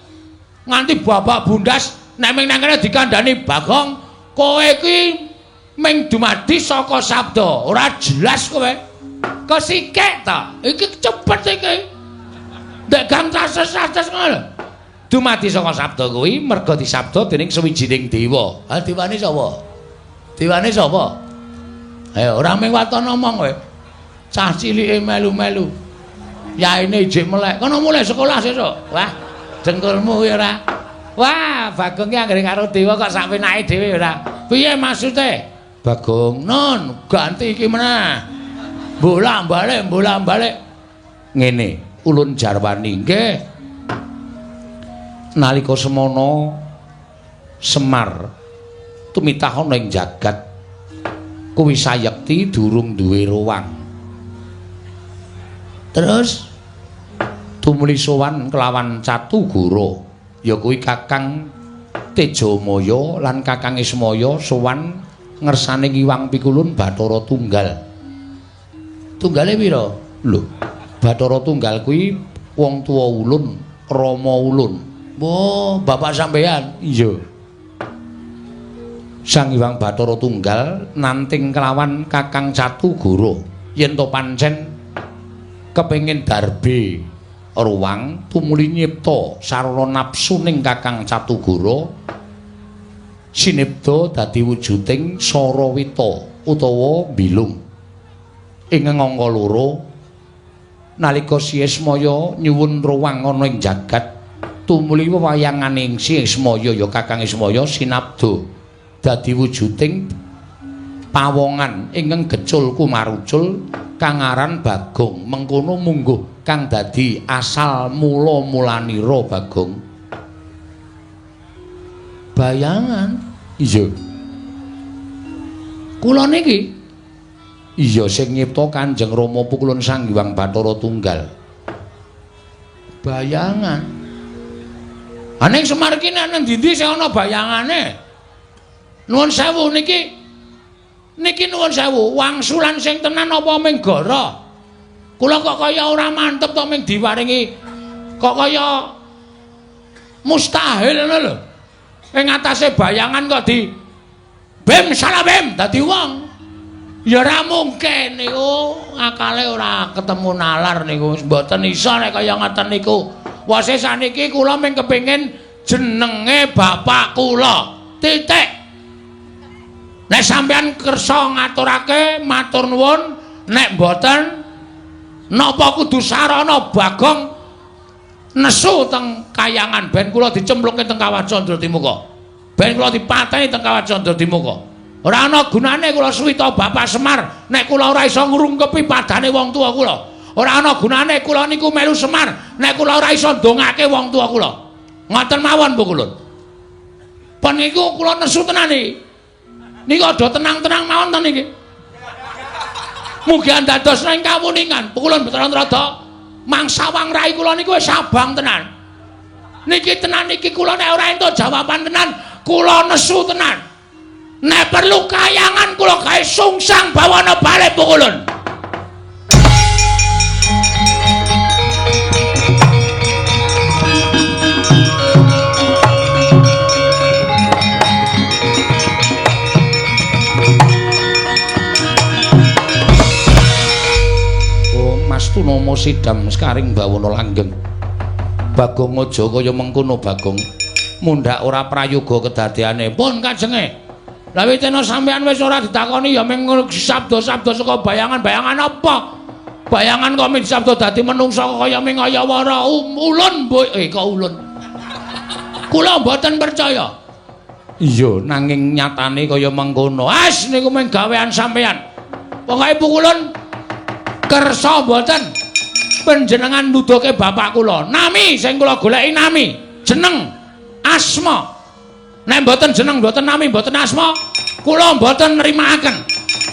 nganti babak bundas nek ming nang kene dikandhani Bagong, kowe iki ming dumadi saka sabda, ora jelas kowe. Kesikek ta? Iki cepet iki. Ndek gang sases-sases ngono lho. Dumadi saka sabda kuwi merga disabda dening suwijining dewa. Ha dewane sapa? Dewane sapa? Ayo ora ming waton omong kowe. Cah cilike melu-melu. Yaine ijik melek. Kono mulai sekolah sesuk. Wah, dengkulmu kuwi ora. Wah, Bagong ki anggere karo dewa kok sak penake dhewe ora. Piye maksude? Bagong, non, ganti iki meneh. Bolak-balik, bolak-balik. Ngene, ulun jarwani nggih. Nalika semono Semar tumitah ana ing jagat kuwi sayekti durung duwe ruwang. Terus tumuli sowan kelawan Catugara, ya kuwi Kakang Tejamaya lan Kakang Ismaya sowan ngersane Ngiwang Pikulun Bathara Tunggal. Tunggale pira? Lho, Bathara Tunggal kuwi wong tuwa ulun, rama ulun. Oh, bapak sampeyan? Iya. Sang Hyang Bathara Tunggal nanting kelawan Kakang Catugara yen to pancen kepengin darbe ruwang tumuli nyipta sarana nafsu ning Kakang Catugara sinipta dadi wujuding Sarawita utawa bilung. Ing angka loro nalika Si Ismaya nyuwun ruwang ana ing jagat tumuli wewayanganing Si Ismaya ya Kakang Ismaya sinabda dadi wujuding pawongan ingkang gecul kumarucul kang aran Bagong. Mengkono mungguh kang dadi asal mula-mulanira Bagong. Bayangan? Iya. Kula niki? Iya, sing nyipta Kanjeng Rama Pukulun Sang Hyang Bathara Tunggal. Bayangan. Ha ning Semar iki nek nang ndi-ndi sing ana bayangane? Nuwun sewu niki. Niki nuwun sewu, wangsulan sing tenan apa ming gara? Kula kok kaya ora mantep to ming diwaringi kok kaya mustahil ngono lho. Ing atase bayangan kok di bim salah bim dadi wong. Ya ora mungkin niku, akale ora ketemu nalar niku. Mboten iso nek kaya ngoten niku. Wase saniki kula ming kepengin jenenge bapak kula. Titik. Nek sampeyan kersa ngaturake matur nuwun, nek mboten napa kudu sarana Bagong nesu teng kayangan ben kula dicemplungke teng Kawah Candradimuka. Ben kula dipateni teng Kawah Candradimuka. Ora ana gunane kula suwita Bapak Semar nek kula ora iso ngrungkepi padane wong tuwa kula. Ora ana gunane kula niku melu Semar nek kula ora iso ndongake wong tuwa kula. Ngoten mawon Bu Kulun. Pun niku kula nesu tenan iki. Niku aja tenang-tenang mawon to niki. Mugi andados ing kawuningan. Pukulun Bathara Narada mangsawang rai kula niku wis abang tenan. Niki tenan niki kula nek ora entuk jawaban tenan, kula nesu tenan. Nek perlu kayangan kula gawe sungsang bawana balik Pukulun. Mastunomo sidam sekaring bawana langgeng. Bagong aja kaya mengkono Bagong. Mundhak ora prayoga kedadeane. Pun kajenge. Lah witena sampean wis ora ditakoni ya ming sabda-sabda saka bayangan-bayangan apa? Bayangan kok ming sabda dadi menungsa kaya ming ayawara ulun kok ulun. Kula mboten percaya. Iya, nanging nyatane kaya mengkono. As niku ming gawean sampean. Pokoke pukulun kersa mboten panjenengan nuduhke bapak kula. Nami sing kula goleki nami, jeneng, asma. Nek mboten jeneng, mboten nami, mboten asma, kula mboten nrimakaken.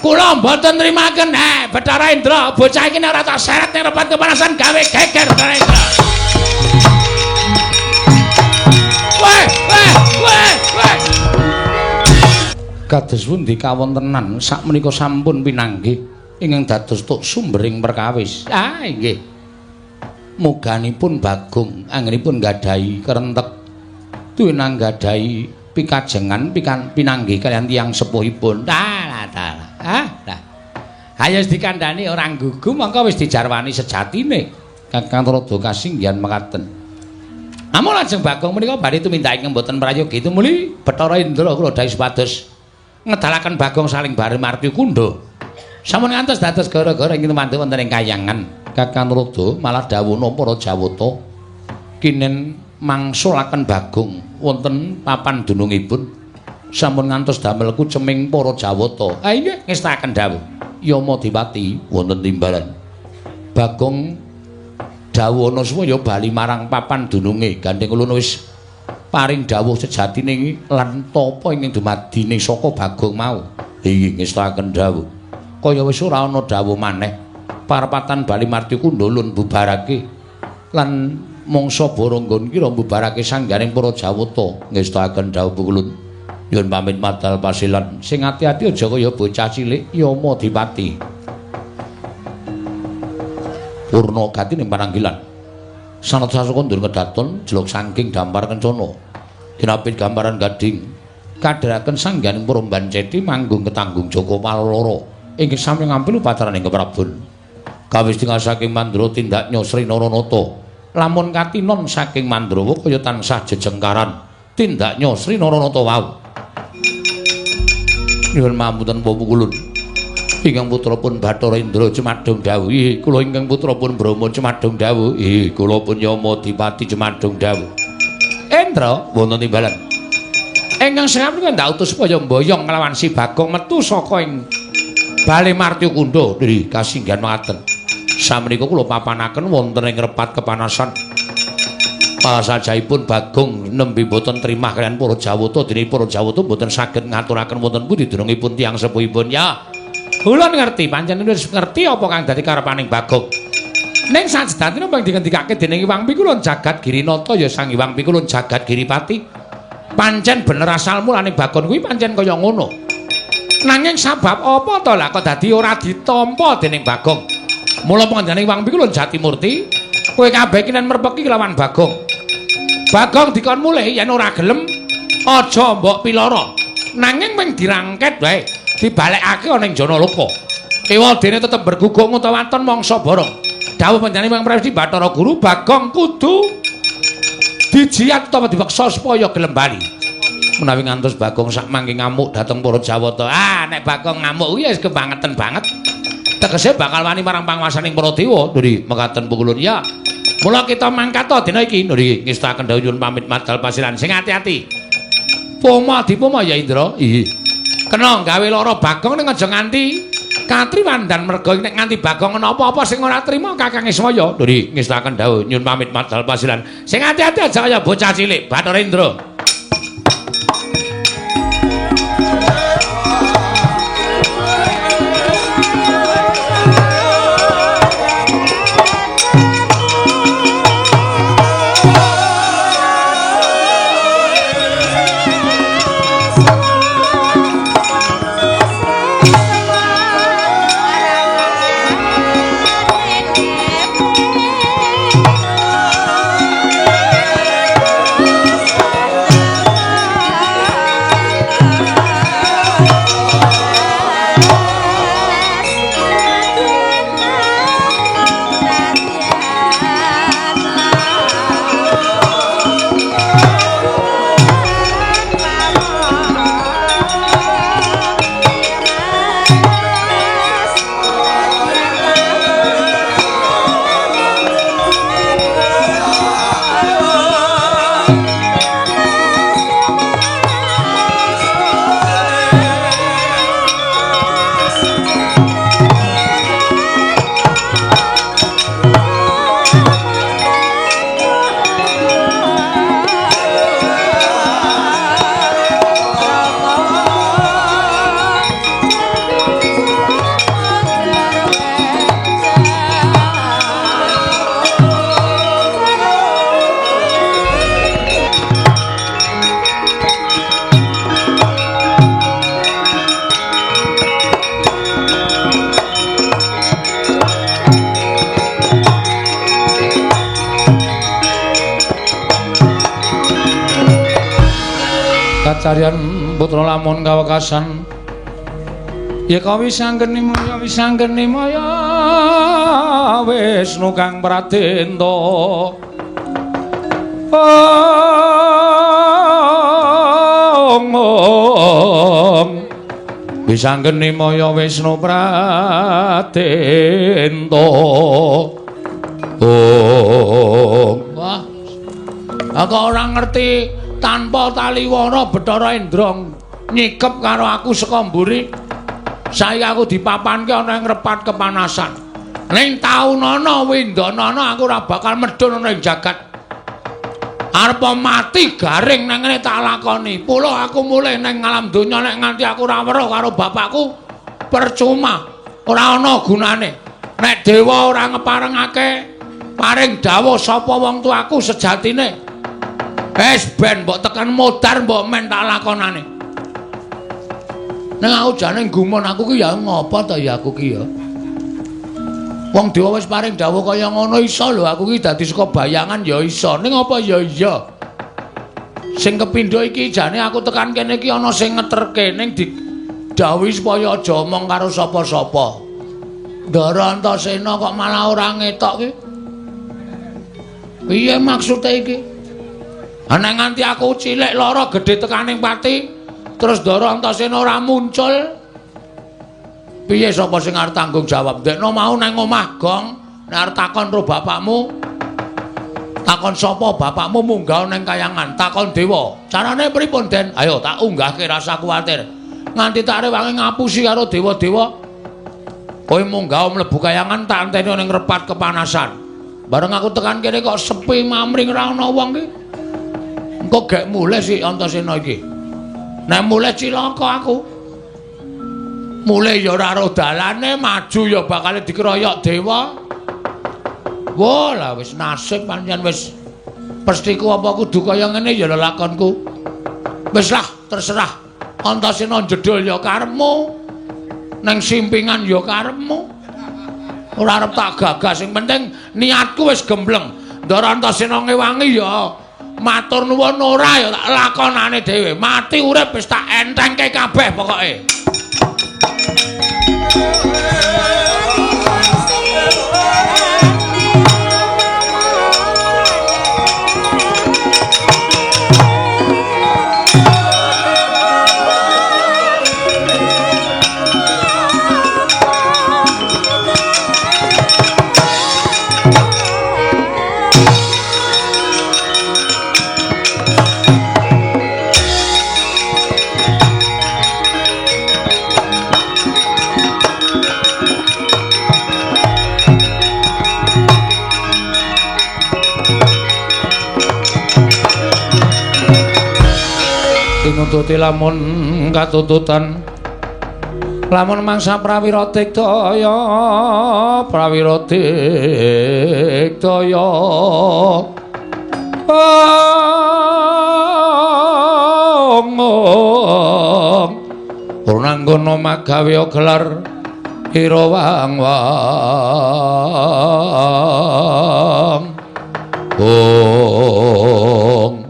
Kula mboten nrimakaken. Bathara Indra, bocah iki nek ora tak seret ning repat kepanasan gawe geger Bathara Indra. Weh, weh, weh, weh. Kados pundi kawontenan sakmenika sampun pinanggih ingkang dados tuk sumbering perkawis. Ah, nggih. Muganipun Bagong anggenipun nggadahi kerentek tuwinang nggadahi pikajengan pinanggih kaliyan tiyang sepuhipun. Dalah, dalah. Ah, lah. Ayo dikandhani ora gugu mongko wis dijarwani sejatine. Kakang Tuladha kasinggihan mekaten. Namung lajeng Bagong menika badhe tumindak ingkang boten prayogi tumuli Bathara Indra kula dawuh supados ngedalaken Bagong saling bare marti kundha. Sampun ngantos dados gara-gara ing tumantu wonten ing kayangan. Kakang Tuladha malah dawuhna para Jawata kinen mangsulaken Bagong wonten papan dunungipun. Sampun ngantos damel kuceming para Jawata. Ah inggih ngestakaken dawuh. Yama Dipati wonten timbalan. Bagong dawuhna supaya bali marang papan dununge. Gandeng ulun wis paring dawuh sejatine lan tapa ing dumadine saka Bagong mau. Inggih ngestakaken dawuh. Kaya wis ora ana dawuh maneh. Parapatan bali marti kundha ulun bubarake lan mangsa boronggon kira mbubarake sangganing para Jawata. Ngestakaken dawuh ulun. Nyuwun pamit madal pasilan. Sing ati-ati aja kaya bocah cilik Yama Dipati. Purna gati ning pananggilan. Sanad sasuka ndur kedaton jelok saking dampar kencana. Dinapit gambaran gading. Kadheraken sangganing para mbanceti manggung ketanggung Joko Paloro. Inggih sami ngampil upacaraning keprabon. Kawis tinggal saking Mandra tindaknya Sri Naranata. Lamun katinon saking Mandrawa kaya tansah jejengkaran tindaknya Sri Naranata wau. Nyuwun pamunten pukulun. Ingkang putra pun Bathara Indra cemadhong dawuh. Ih, kula ingkang putra pun Brahma cemadhong dawuh. Ih, kula pun Yama Dipati cemadhong dawuh. Indra wonten timbalan. Ingkang sami menika ndak utus supaya mboyong nglawan si Bagong metu saka ing Bale Martya Kundha. Nggih, kasinggihan mekaten. Samenika kula papanaken wonten ing repat kepanasan. Pasajahipun Bagong nembe boten trimah kaliyan para Jawata, dene para Jawata boten saged ngaturaken wonten pundi dunungipun tiyang sepuhipun. Ya, kula ngerti, pancen wis ngerti apa kang dadi karepaning Bagong. Ning sajatine ping dingendikake dening Hyang Pikulun Jagat Girinata ya Sang Hyang Pikulun Jagat Giripati. Pancen bener asal mulane Bagong kuwi pancen kaya ngono. Nanging sabab apa to lah kok dadi ora ditampa dening Bagong? Mula panjenengane Hyang Pikulun Jatimurti, kowe kabeh kinen merpeki kelawan Bagong. Bagong dikon mulih yen ora gelem aja mbok piloro. Nanging ping dirangket wae, dibalekake ana ing Janaloka. Ewadene tetep bergugung utawa waton mangsa borong. Dawuh panjenengane Hyang Prawisti Bathara Guru, Bagong kudu dijiat utawa dipeksa supaya gelem bali. Menawi ngantos Bagong sak mangke ngamuk dhateng para Jawata. Ah, nek Bagong ngamuk kuwi wis kebangeten banget. Tegese bakal wani marang panguwasaning para dewa. Nggih, mekaten pukulun ya. Mula kita mangkat dina iki. Nggih, ngestakaken dawuh nyuwun pamit madal pasiran. Sing ati-ati. Poma dipoma ya Indra. Ih. Kena gawe lara Bagong ning aja nganti katriwandan merga nek nganti Bagong ana apa-apa sing ora trima Kakang Ismaya. Nggih, ngestakaken dawuh nyuwun pamit madal pasiran. Sing ati-ati aja kaya bocah cilik Bathara Indra. Thank you. Kacaryan putra lamun kawekasan ya kawisanggeni maya wisanggeni maya Wisnu kang pradenta. Om wisanggeni maya Wisnu pradenta. Om. Wah, aku ora ngerti tanpa taliwana Bathara Indra nyikep karo aku saka mburi. Saiki aku dipapanke ana ing repat kepanasan. Ning taunana windanana aku ora bakal medhun ana ing jagat. Arep mati garing nang ngene tak lakoni. Pula aku mulih nang alam donya nek nganti aku ora weruh karo bapakku percuma, ora ana gunane. Nek dewa ora ngeparengake paring dawuh sapa wong tuaku sejatine. Wis ben mbok tekan modar mbok men tak lakonane. Ning aku jane gumun aku ki ya ngopo to ya aku ki ya. Wong dewa wis paring dawuh kaya ngono iso lho aku ki dadi saka bayangan ya iso. Ning apa ya iya. Sing kepindho iki jane aku tekan kene iki ana sing ngeterke ning didhawuhi supaya aja omong karo sapa-sapa. Ndara Antasena kok malah ora ngetok ki. Piye maksude iki? Ha nek nganti aku cilik lara gedhe tekaning pati terus Ndara Antasena ora muncul. Piye sapa sing arep tanggung jawab? Ndekno mau nang omah gong, nek arep takon karo bapakmu, takon sapa bapakmu munggah nang kayangan, takon dewa. Carane pripun, Den? Ayo tak unggahke rasa kuwatir. Nganti tak rewangi ngapusi karo dewa-dewa. Kowe munggah mlebu kayangan tak enteni ning repat kepanasan. Bareng aku tekan kene kok sepi mamring ora ana wong ki. Engko gek mulih si Antasena iki. Nek mulih cilaka aku. Mulih ya ora ro dalane, maju ya bakal dikeroyok dewa. Wah, lah wis nasib pancen wis pestiku apa kudu kaya ngene ya lelakonku. Wis lah, terserah. Antasena jedul ya karepmu. Nang simpingan ya karepmu. Ora arep tak gagas, sing penting niatku wis gembleng. Ndara Antasena ngewangi ya matur nuwun ora ya tak lakonane dhewe. Mati urip wis tak entengke kabeh pokoke. Tinututi lamun katututan lamun mangsa prawira digdaya prawira digdaya ong purnanggono magawe gelar ira wang wang ong.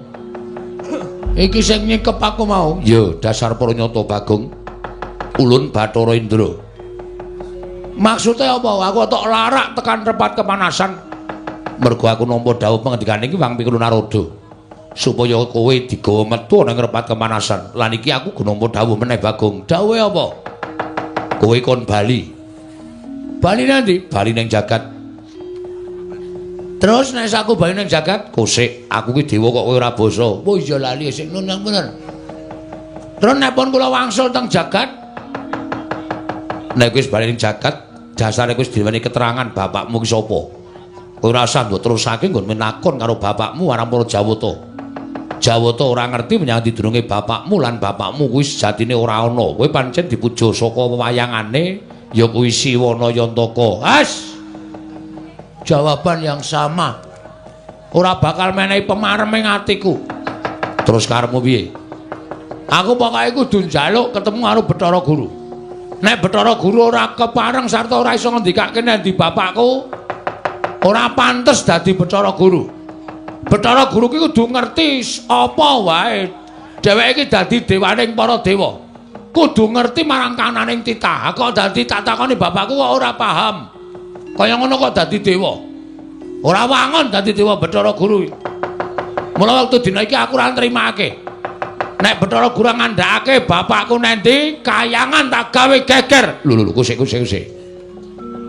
Iki sing nyikep aku mau. Ya, dasar pranyata Bagong. Ulun Bathara Indra. Maksude apa? Aku tok larak tekan repat kepanasan. Mergo aku nampa dawuh pengendikane iki Wang Pikul Narada. Supaya kowe digawa metu nang repat kepanasan. Lan iki aku nampa dawuh meneh Bagong. Dawuhe apa? Kowe kon bali. Bali nanti? Bali ning jagat. Terus nek aku bali ning jagat, kosek aku ki dewa kok kowe ora basa. Oh iya lali sik nun bener. Terus nek pun kula wangsul teng jagat, nek wis bali ning jagat, dasare wis diweni keterangan bapakmu ki sapa. Kowe ora usah mbok terusake nggon menakon karo bapakmu marang para Jawata. Jawata ora ngerti menyang didurunge bapakmu lan bapakmu kuwi sejatine ora ana. Kowe pancen dipuja saka wewayangane ya kuwi Siwana Yantaka. Has. Jawaban yang sama. Ora bakal menehi pemarem ing atiku. Terus karepmu piye? Aku pokoke kudu njaluk ketemu karo Bathara Guru. Nek Bathara Guru ora kepareng sarta ora iso ngendikake nek ndi bapakku, ora pantes dadi Bathara Guru. Bathara Guru ki kudu ngerti apa wae Dheweke iki dadi dewaning para dewa. Kudu ngerti marang kananing titah. Kok dadi tak takoni bapakku kok ora paham. Kaya ngono kok dadi dewa. Ora wangun dadi dewa Bathara Guru. Mula wektu dina iki aku ora nrimake. Nek Bathara Guru ngandhakake bapakku nendi, kayangan tak gawe geger. Lho lho kusik kusik kusik.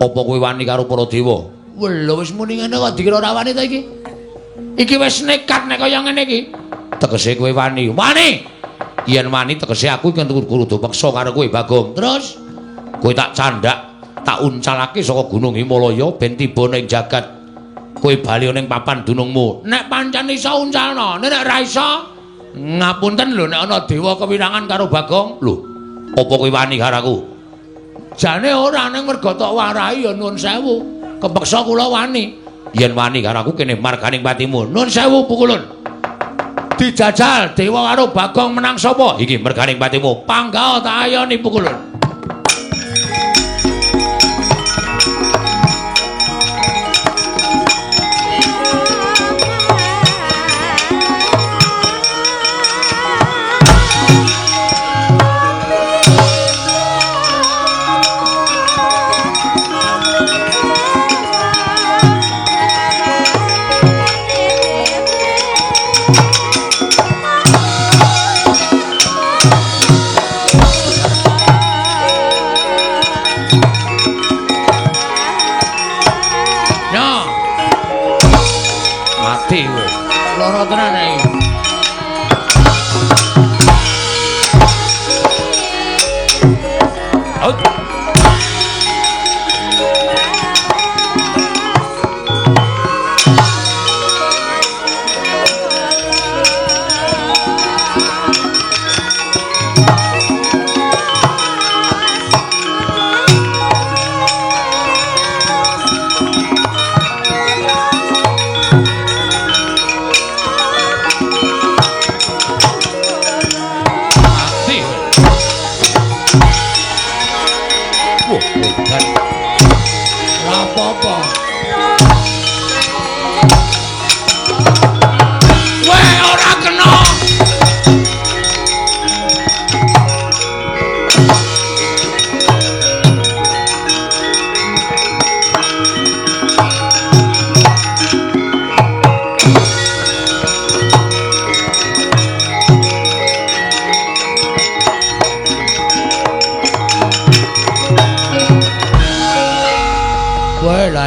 Apa kowe wani karo para dewa? Lho wis muni ngene kok dikira ora wani ta iki? Iki wis nekat nek kaya ngene iki. Tegese kowe wani. Wani. Yen wani tegese aku iki kudu peksa karo kowe Bagong. Terus kowe tak candhak, tak uncalake saka Gunung Himalaya ben tiba ning jagat. Kowe bali ning papan dunungmu. Nek pancen iso uncalno, nek ora iso ngapunten lho nek ana dewa kewirangan karo Bagong. Lho, apa kowe wani karo aku? Jane ora, ning merga tok warahi ya nuwun sewu. Kepeksa kula wani. Yen wani karo aku kene marganing patimu. Nuwun sewu pukulun. Dijajal dewa karo Bagong menang sapa? Iki merganing patimu. Panggah tak ayoni pukulun.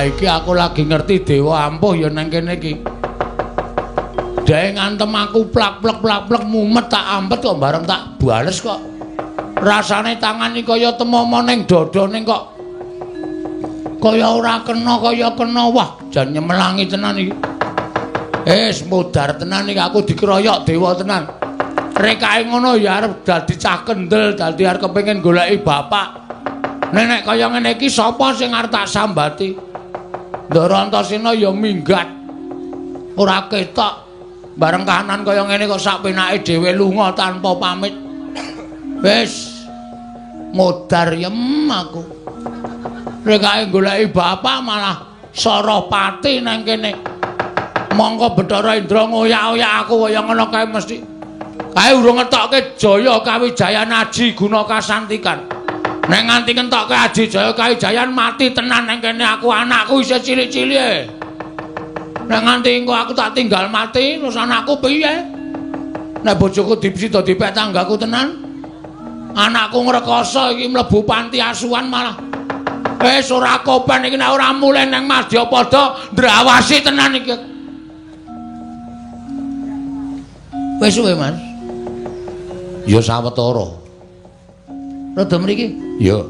Iki aku lagi ngerti dewa ampuh ya nang kene iki. Dhek ngantem aku plak-plek plak-plek mumet tak ampet kok bareng tak bales kok. Rasane tangan iki kaya temomo ning dada ning kok kaya ora kena kaya kena. Wah, jan nyemelangi tenan iki. Wis modar tenan iki aku dikeroyok dewa tenan. Rekake ngono ya arep dadi cah kendel, dadi arep kepengin goleki bapak. Nek kaya ngene iki sapa sing arep tak sambati? Ndara Antasena ya minggat. Ora ketok. Bareng kahanan kaya ngene kok sak penake dhewe lunga tanpa pamit. Wis modar yem aku. Rekake goleki bapak malah Sarapati nang kene. Mongko Bathara Indra ngoyak-oyak aku kaya ngono kae mesti. Kae urung ngetokke Jaya Kawijayan Aji Guna Kasantikan. Nek nganti ngentokke Aji Jaya Kawijayan mati tenan nang kene aku, anakku isih cilik-cilik. Nek nganti engko aku tak tinggal mati, terus anakku piye? Nek bojoku dipsida dipek tanggaku tenan. Anakku ngrekoso iki mlebu panti asuhan malah. Wis ora kopen iki nek ora mulih nang Madyapada ndrawasi tenan iki. Wis suwe, Mas. Ya sawetara. Rada mriki? Ya.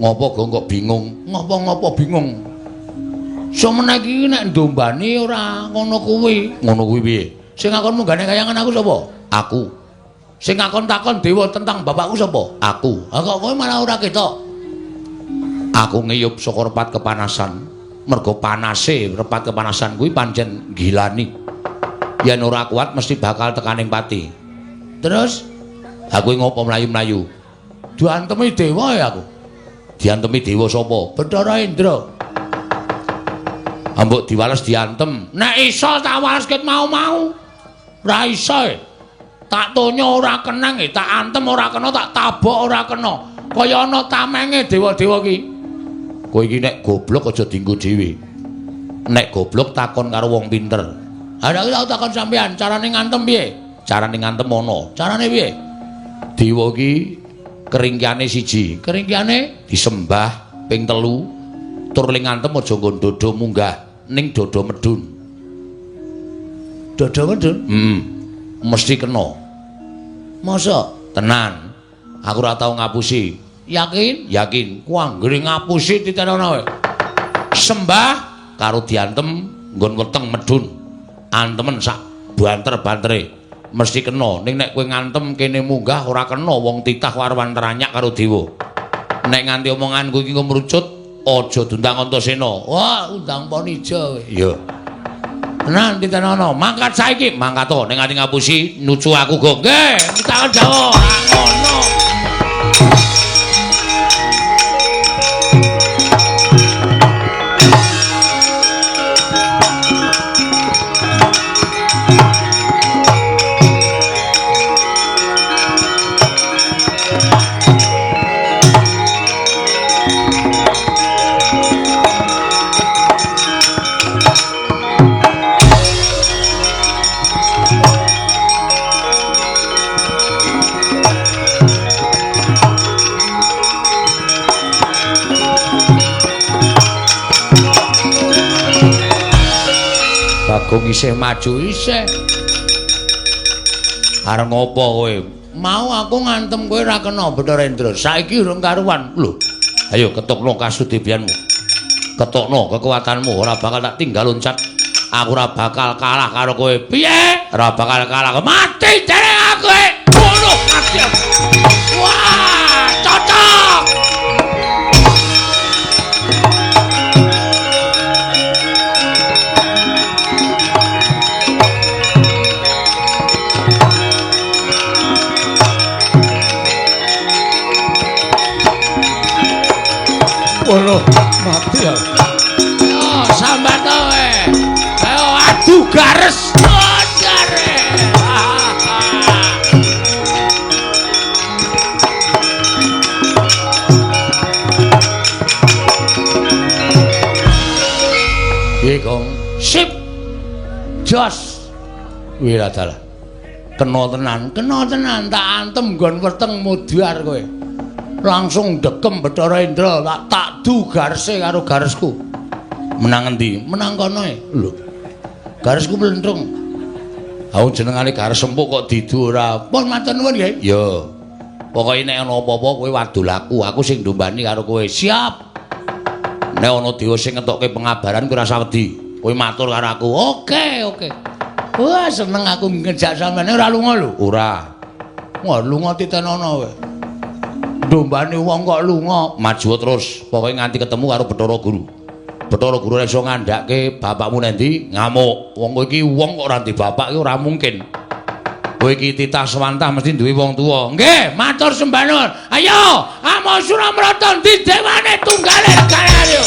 Ngopo gong kok bingung? Ngopo-ngopo bingung? Semene iki nek ndombani ora ngono kuwi. Ngono kuwi piye? Sing ngakon munggane kayangan aku sapa? Aku. Sing ngakon takon dewa tentang bapakku sapa? Aku. Ha kok kowe malah ora ketok. Aku ngiyup saka repat kepanasan. Mergo panase repat kepanasan kuwi pancen gilani. Yen ora kuat mesti bakal tekaning pati. Terus aku ngopo mlayu-mlayu? Diantemi dewa ya aku. Diantemi dewa sapa? Bathara Indra. Ambok diwales diantem. Nek iso tak wales ket mau-mau. Ora iso. Tak tonya ora kenang, tak antem ora kena, tak tabok ora kena. Kaya ana tamenge dewa-dewa ki. Kowe iki nek goblok aja dienggo dhewe. Nek goblok takon karo wong pinter. Ha nek aku takon sampean, carane ngantem piye? Carane ngantem ana. Carane piye? Dewa ki keringkiane siji, keringkiane disembah ping 3, tur ling ngantem aja nggon dodo munggah, ning dodo medun. Dodo medun? Heeh. Mesti kena. Masa? Tenan. Aku ora tau ngapusi. Yakin? Yakin. Ku anggere ngapusi titenono kowe. Sembah karo diantem nggon weteng medun. Antemen sak banter-bantere. Mesti kena. Ning nek kowe ngantem kene munggah ora kena, wong titah warwan teranyak karo dewa. Nek nganti omonganku iki ngrucut, aja diundang Antasena. Wah, undang Ponija kowe. Iya. Tenan titenono, mangkat saiki, mangkat to nek nganti ngapusi nucu aku go. Nggih, tangan Jawa. Ngono. Bagong isih maju isih. Arep ngopo kowe? Mau aku ngantem kowe ora kena Bathara Indra. Saiki urung karuan. Lho. Ayo ketokno kasudebianmu. Ketokno kekuatanmu, ora bakal tak tinggal loncat. Aku ora bakal kalah karo kowe. Piye? Ora bakal kalah. Mati jare aku. Ngono mati. Wah, cocok. Waduh, mati ya. Yo, sambat kowe. Ayo adu gares. Jare. Piye, Gong? Sip. Jos. Wiradalah. Kena tenan, tak antem nggon weteng mudhar kowe. Langsung dekem Bathara Indra, tak du garese karo garesku. Menang endi? Menang kono e. Lho. Garesku mlentrung. Ha jenengane gares empuk kok didu ora. Pun matur nuwun nggih. Ya. Pokoke nek ana apa-apa kowe wadul aku, aku sing ndombani karo kowe. Siap. Nek ana dewa sing ngetokke pengabaran kowe ora usah wedi. Kowe matur karo aku. Oke, oke. Wah, seneng aku ngejak sampeyan ora lunga lho. Ora. Wah, lunga titenono kowe. Dombane wong kok lunga, maju terus. Pokoke nganti ketemu karo Bathara Guru. Bathara Guru ora iso ngandhake bapakmu nendi ngamuk. Wong kowe iki wong kok ora ndek bapak iki ora mungkin. Kowe iki titah swantah mesti duwe wong tuwa. Nggih, matur sembah nuwun. Ayo, amo Suramrata ndi dewane tunggale regane ayo.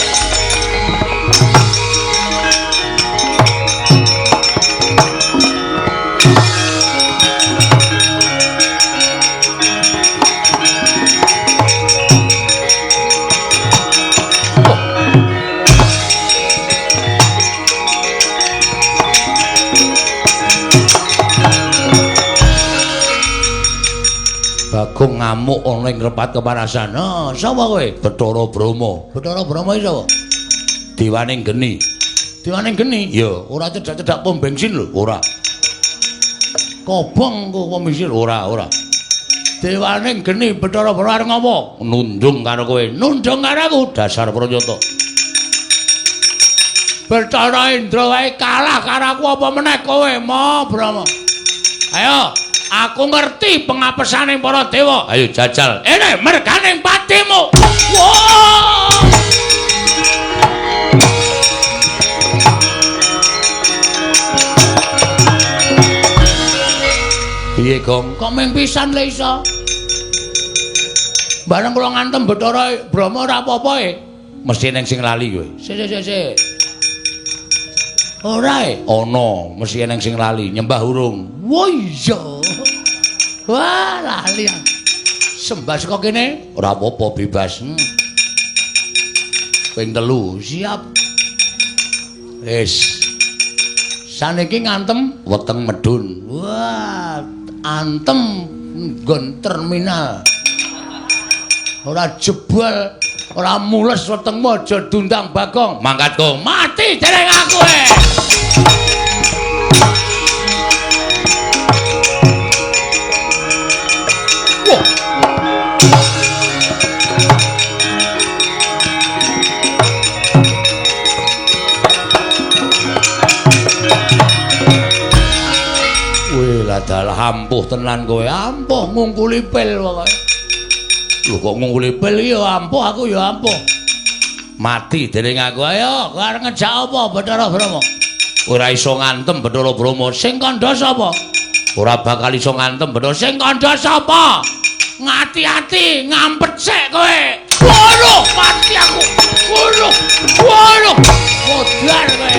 Bagong ngamuk ana ing repat kepanasan. Ha, sapa kowe? Bathara Brahma. Bathara Brahma iki sapa? Dewane geni. Dewane geni? Ya, ora cedhak-cedhak pom bensin lho, ora. Kobong kok pom bensin ora, ora. Dewane geni Bathara Brahma arep ngopo? Nundung karo kowe. Nundung karo aku, dasar pranyata. Bathara Indra wae kalah karo aku apa meneh kowe, Ma Brahma. Ayo, aku ngerti pengapesane para dewa. Ayo jajal. Ene merganing patimu. Wah! Piye, Gong? Kok mung pisan le iso? Bareng kula ngantem Bathara Brahma ora apa-apa e. Mesti eneng sing lali kowe. Sik sik sik. Ora e? Ana, mesti eneng sing lali, nyembah urung. Wah iya. Wah, lali. Sembah saka kene ora apa-apa bebas. Ping 3 siap. Wis. Saniki ngantem weteng medun. Wah, antem nggon terminal. Ora jebol, ora mules wetengmu aja diundang Bagong. Mangkat Gong, mati dereng aku. Wah. Wih, ladalah ampuh tenan kowe. Ampuh ngungkuli pil pokoke. Lho kok ngungkuli pil iki ya ampuh, aku ya ampuh. Mati dening aku. Ayo, kowe arep ngejak apa Bathara Brahma? Ora iso ngantem Bathara Brahma. Sing kandha sapa? Ora bakal iso ngantem Bathara. Sing kandha sapa? Ngati-ati, ngampet sik kowe. Waduh, mati aku. Waduh. Waduh. Modar kowe.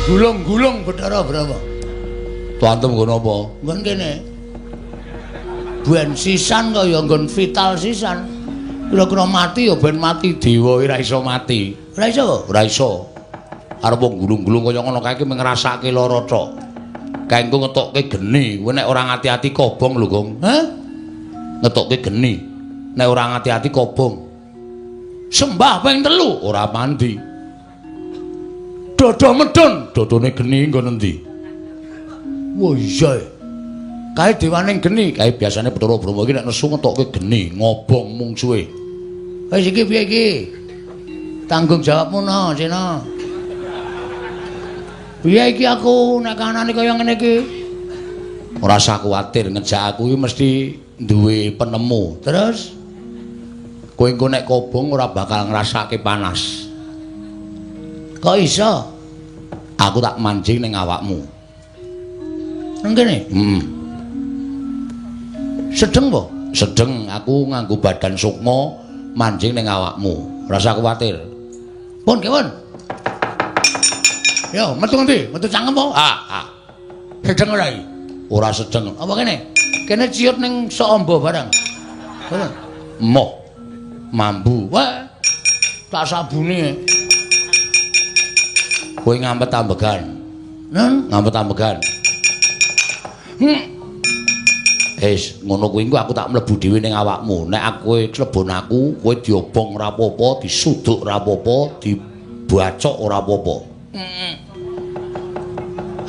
Gulung-gulung Bathara Brahma. Tuantem nggon apa? Nggon kene. Ben sisan kaya nggon vital sisan. Kira-kira mati ya ben mati dewa ora iso mati. Ora iso? Ora iso. Arep wong gulung-gulung kaya ngono kae iki ngrasake lara tok. Kae engko ngetokke geni, kowe nek ora ngati-ati kobong lho, Gong. Hah? Ngetokke geni. Nek ora ngati-ati kobong. Sembah ping 3 ora mandi. Dodo medun, dodone geni nggon endi? Wah iya. Kae dewaning geni, kae biasane Bathara Brahma iki nek nesu ngetokke geni, ngobong mungsuhe. Wis iki piye iki? Tanggung jawabmu no, Sena. Piye iki aku nek kanane kaya ngene iki? Ora usah kuwatir, ngejak aku iki mesti duwe penemu. Terus kowe engko nek kobong ora bakal ngrasake panas. Kok iso? Aku tak mancing ning awakmu. Nang kene? Heeh. Sedeng po? Sedeng, aku nganggo badan sukma mancing ning awakmu. Ora usah kuwatir. Pun, kewon. Yo, metu ngendi? Metu cangkem po? Ah, ah. Sedeng ora iki? Ora sedeng. Apa kene? Kene ciut ning sok amba barang. Ngono. Moh. Mambu. Wah. Tak sabune. Kowe ngampet ambegan. Nun, ngampet ambegan. Wis, ngono kuwi engko aku tak mlebu dhewe ning awakmu. Nek aku klebon aku, kowe diobong ora apa-apa, disuduk ora apa-apa, dibacok ora apa-apa.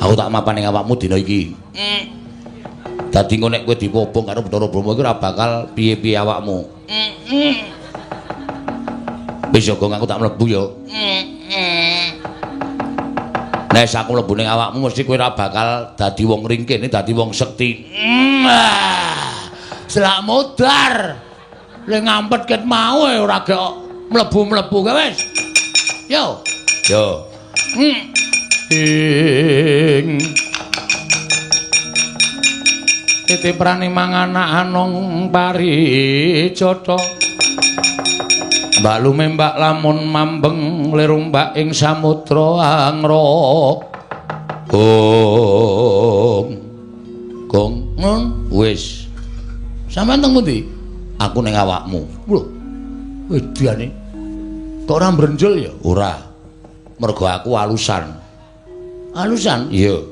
Aku tak mapan ning awakmu dina iki. Dadi engko nek kowe diobong karo Bathara Brahma iki ora bakal piye-piye awakmu. Wis ya, Gong, aku tak mlebu ya. Nek aku mlebu ning awakmu mesti kowe ora bakal dadi wong ringkih, dadi wong sekti. Selak modar. Le ngampet ket mau ora gek mlebu-mlebu kae wis. Yo. Yo. Ing titiprane manganak anong paricotha. Mbak lumembak lamun mambeng lirumbak ing samudra angrok. Gong. Gong, ngun wis. Sampeyan teng pundi? Aku ning awakmu. Lho. Wedane. Kok ora mbrenjul ya? Ora. Mergo aku alusan. Alusan? Iya.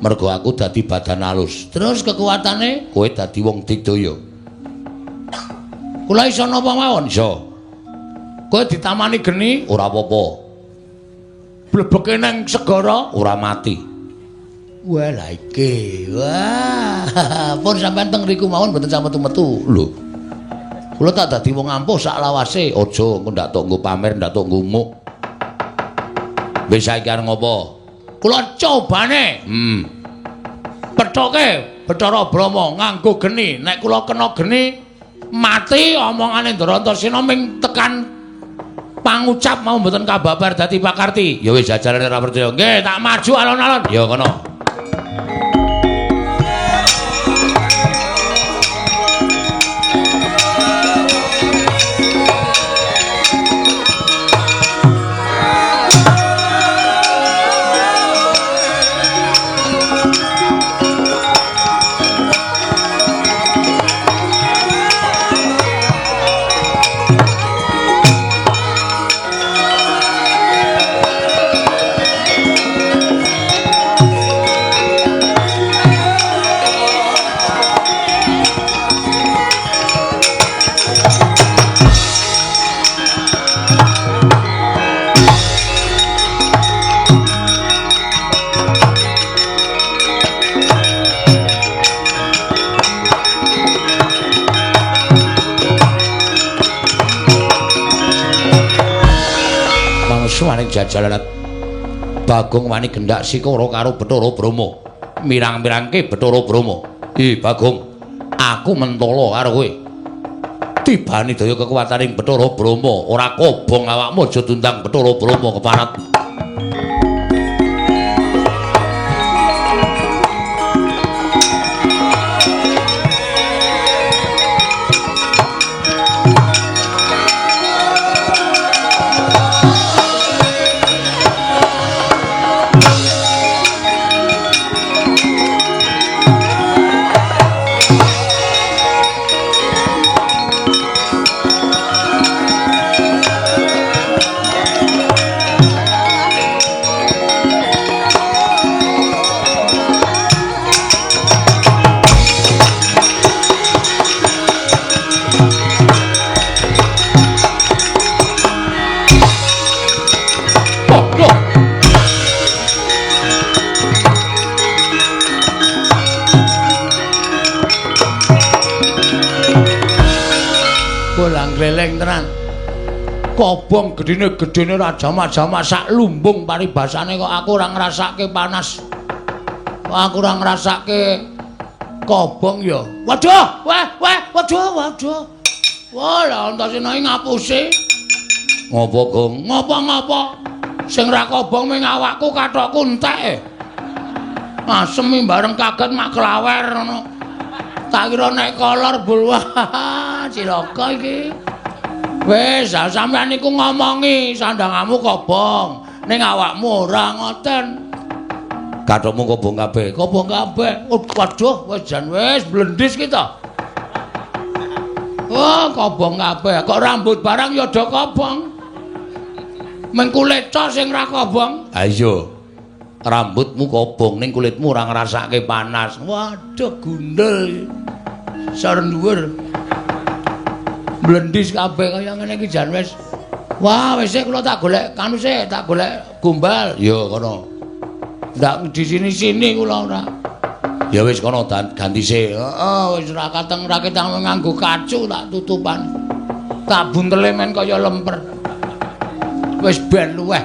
Mergo aku dadi badan alus. Terus kekuatane kowe dadi wong digdaya. Kula iso napa mawon? Iso. Kowe ditamani geni ora apa-apa. Blebeke nang segara ora mati. Wah lha iki. Wah, pun sampean teng riku mawon mboten sampe metu. Lho. Kula tak dadi wong ampuh sak lawase. Aja engko ndak tok nggo pamer, ndak tok nggo muk. Wis saiki arep ngopo? Kula cobane. Pethoke Bathara Brahma nganggo geni. Nek kula kena geni mati omongane Ndrantasena ming tekan pangucap mau mboten kababar dadi pakarti. Ya wis jajarane ora percaya. Nggih, tak maju alon-alon. Ya kono. jajalalat. Bagong wani gendak sikara karo Bathara Brahma. Mirang-mirangke Bathara Brahma. "Ih Bagong, aku mentala karo kowe. Tibane daya kekuwataning Bathara Brahma, ora kobong awakmu aja diundang Bathara Brahma keparat." Gleleng tenan. Kobong gedene-gedene ra jamak-jamak sak lumbung paribasane kok aku ora ngrasake panas. Kok aku ora ngrasake kobong ya. Waduh, wah, wah, waduh, waduh. Wah, lha Antasena iki ngapusi. Ngopo, Gong? Ngopo-ngopo? Sing ra kobong ming awakku kathokku entek. Asem bareng kaget mak klawer ngono. Tak kira nek kolor bul wah cilaka iki. Wis, sampeyan niku ngomongi sandangamu kobong, ning awakmu ora ngoten. Kathokmu kobong kabeh, kobong kabeh. Waduh, wis jan wis blendis ki to. Wah, kobong kabeh. Kok rambut barang ya do kobong. Meng kulit to sing ra kobong. Ha iya. Rambutmu kobong ning kulitmu ora ngrasake panas. Waduh, gundul. Sor dhuwur. Blendis kabeh kaya ngene iki jan wis. Wah, wis kula tak golek kanu sik, tak golek gombal. Ya kono. Ndak di sini-sini kula ora. Ya wis kono ganti sik. Heeh, wis ora kateng ra ketang nganggo kacu tak tutupan. Tak buntele men kaya lemper. Wis ben luweh.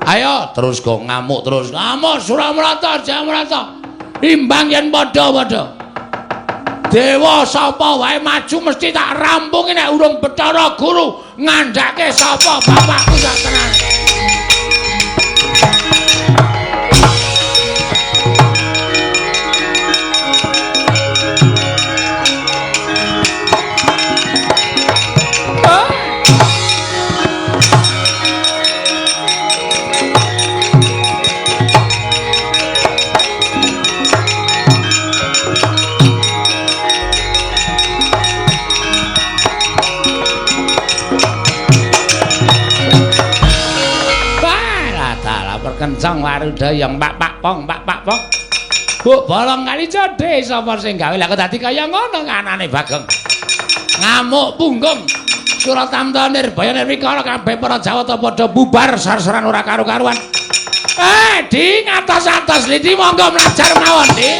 Ayo terus go ngamuk terus. Ngamuk Suramrata, Jamrata. Imbang yen padha-padha. Dewa sapa wae maju mesti tak rampungi nek urung Bathara Guru ngandhake sapa bapakku sak tenan. Kencang warudayang pak pak pong pak pak pong. Bu bolong kali jodhe sapa sing gawe lha kok dadi kaya ngono anane Bagong. Ngamuk punggung. Suratamta Nirbaya Nirwikara kabeh para Jawata padha bubar sar-saran ora karu-karuan. Di ngatos-atos lidi monggo mlajar mawon, Di.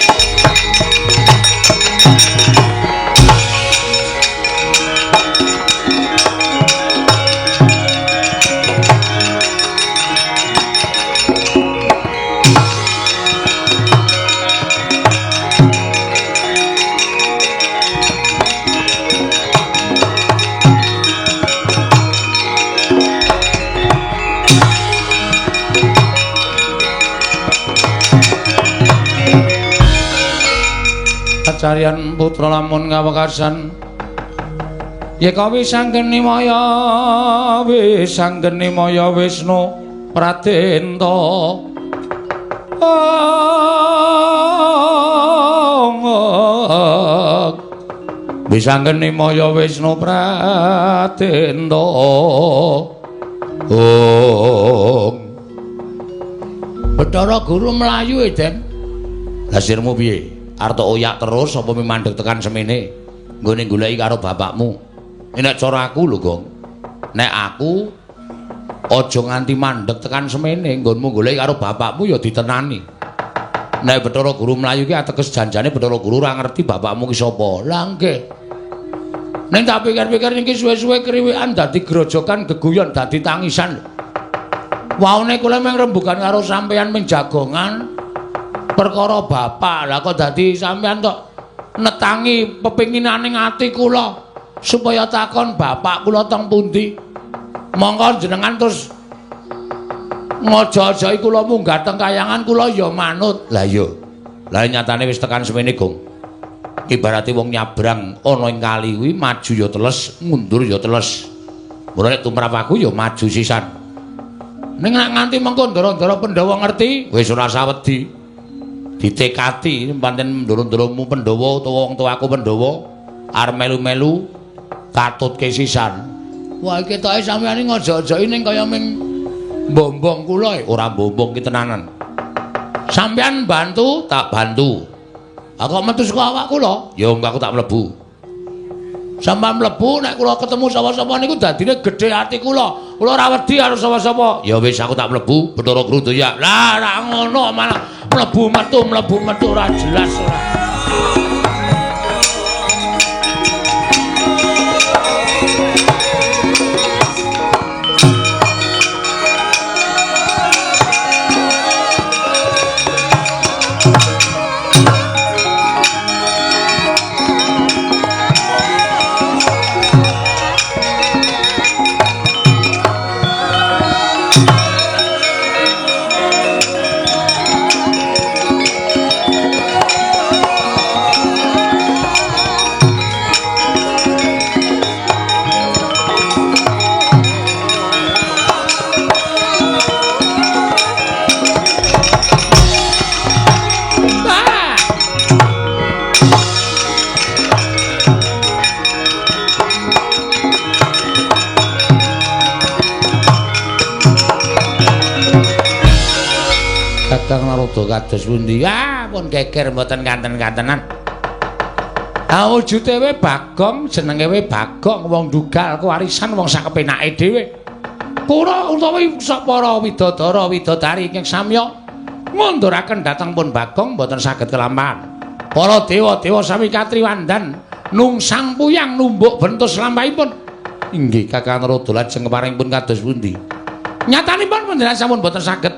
Kacarian putra lamun kawekasan yeka wisanggeni maya wisanggeni maya Wisnu Pradenta. Wisanggeni maya Wisnu Pradenta. Om Bathara Guru mlayu e, Den. Lah sirmu piye? Arep oyak terus apa mandeg tekan semene? Nggone goleki karo bapakmu. Nek cara aku lho, Gong. Nek aku aja nganti mandeg tekan semene, nggonmu goleki karo bapakmu ya ditenani. Nek Bathara Guru mlayu ki ateges janjane Bathara Guru ora ngerti bapakmu ki sapa. Lah nggih. Ning tak pikir-pikir niki suwe-suwe kriwikan dadi grojokan geguyon dadi tangisan. Waune kula mung rembugan karo sampeyan ming jagongan perkara bapak. Lah kok dadi sampeyan tok netangi pepinginaning ati kula supaya takon bapak kula teng pundi. Monggo jenengan terus ngojo-ojoki kula munggah teng kayangan kula ya manut. Lah iya. Lah nyatane wis tekan semene, Gong. Ibarate wong nyabrang ana ing kali kuwi maju ya teles, mundur ya teles. Mula nek tumrap aku ya maju sisan. Ning nek nganti mengko ndara-ndara Pandhawa ngerti, wis ora sawedi. Ditekati pancen ndara-ndaramu Pandhawa utawa wong tuaku Pandhawa arep melu-melu katutke sisan. Wah, ketoke sampeyan iki ngojo-ojoki ning kaya ming mbombong kula. Ora mbombong ki tenanan. Sampeyan bantu, tak bantu. Aku metu saka awak kula, ya aku tak mlebu. Sampeyan mlebu nek kula ketemu sapa-sapa niku dadine gedhe ati kula. Kula ora wedi karo sapa-sapa. Ya wis aku tak mlebu, Bathara Krudoya. Lah ora ngono malah mlebu metu ora jelas ora. Kakang Narada kados pundi? Ah, pun geger mboten kanten-kantenan. Ah, wujude we Bagong, jenenge we Bagong, wong dugal kewarisan wong sak kepenake dhewe. Pura utawi para widodara widodari ingkang samya ngunduraken dhateng pun Bagong mboten saged kelampahan. Para dewa-dewa sami katriwandan nungsang puyang numbuk bentus lampahipun. Inggih Kakang Narada lajeng keparingipun kados pundi? Nyatanipun panjenengan sampun mboten saged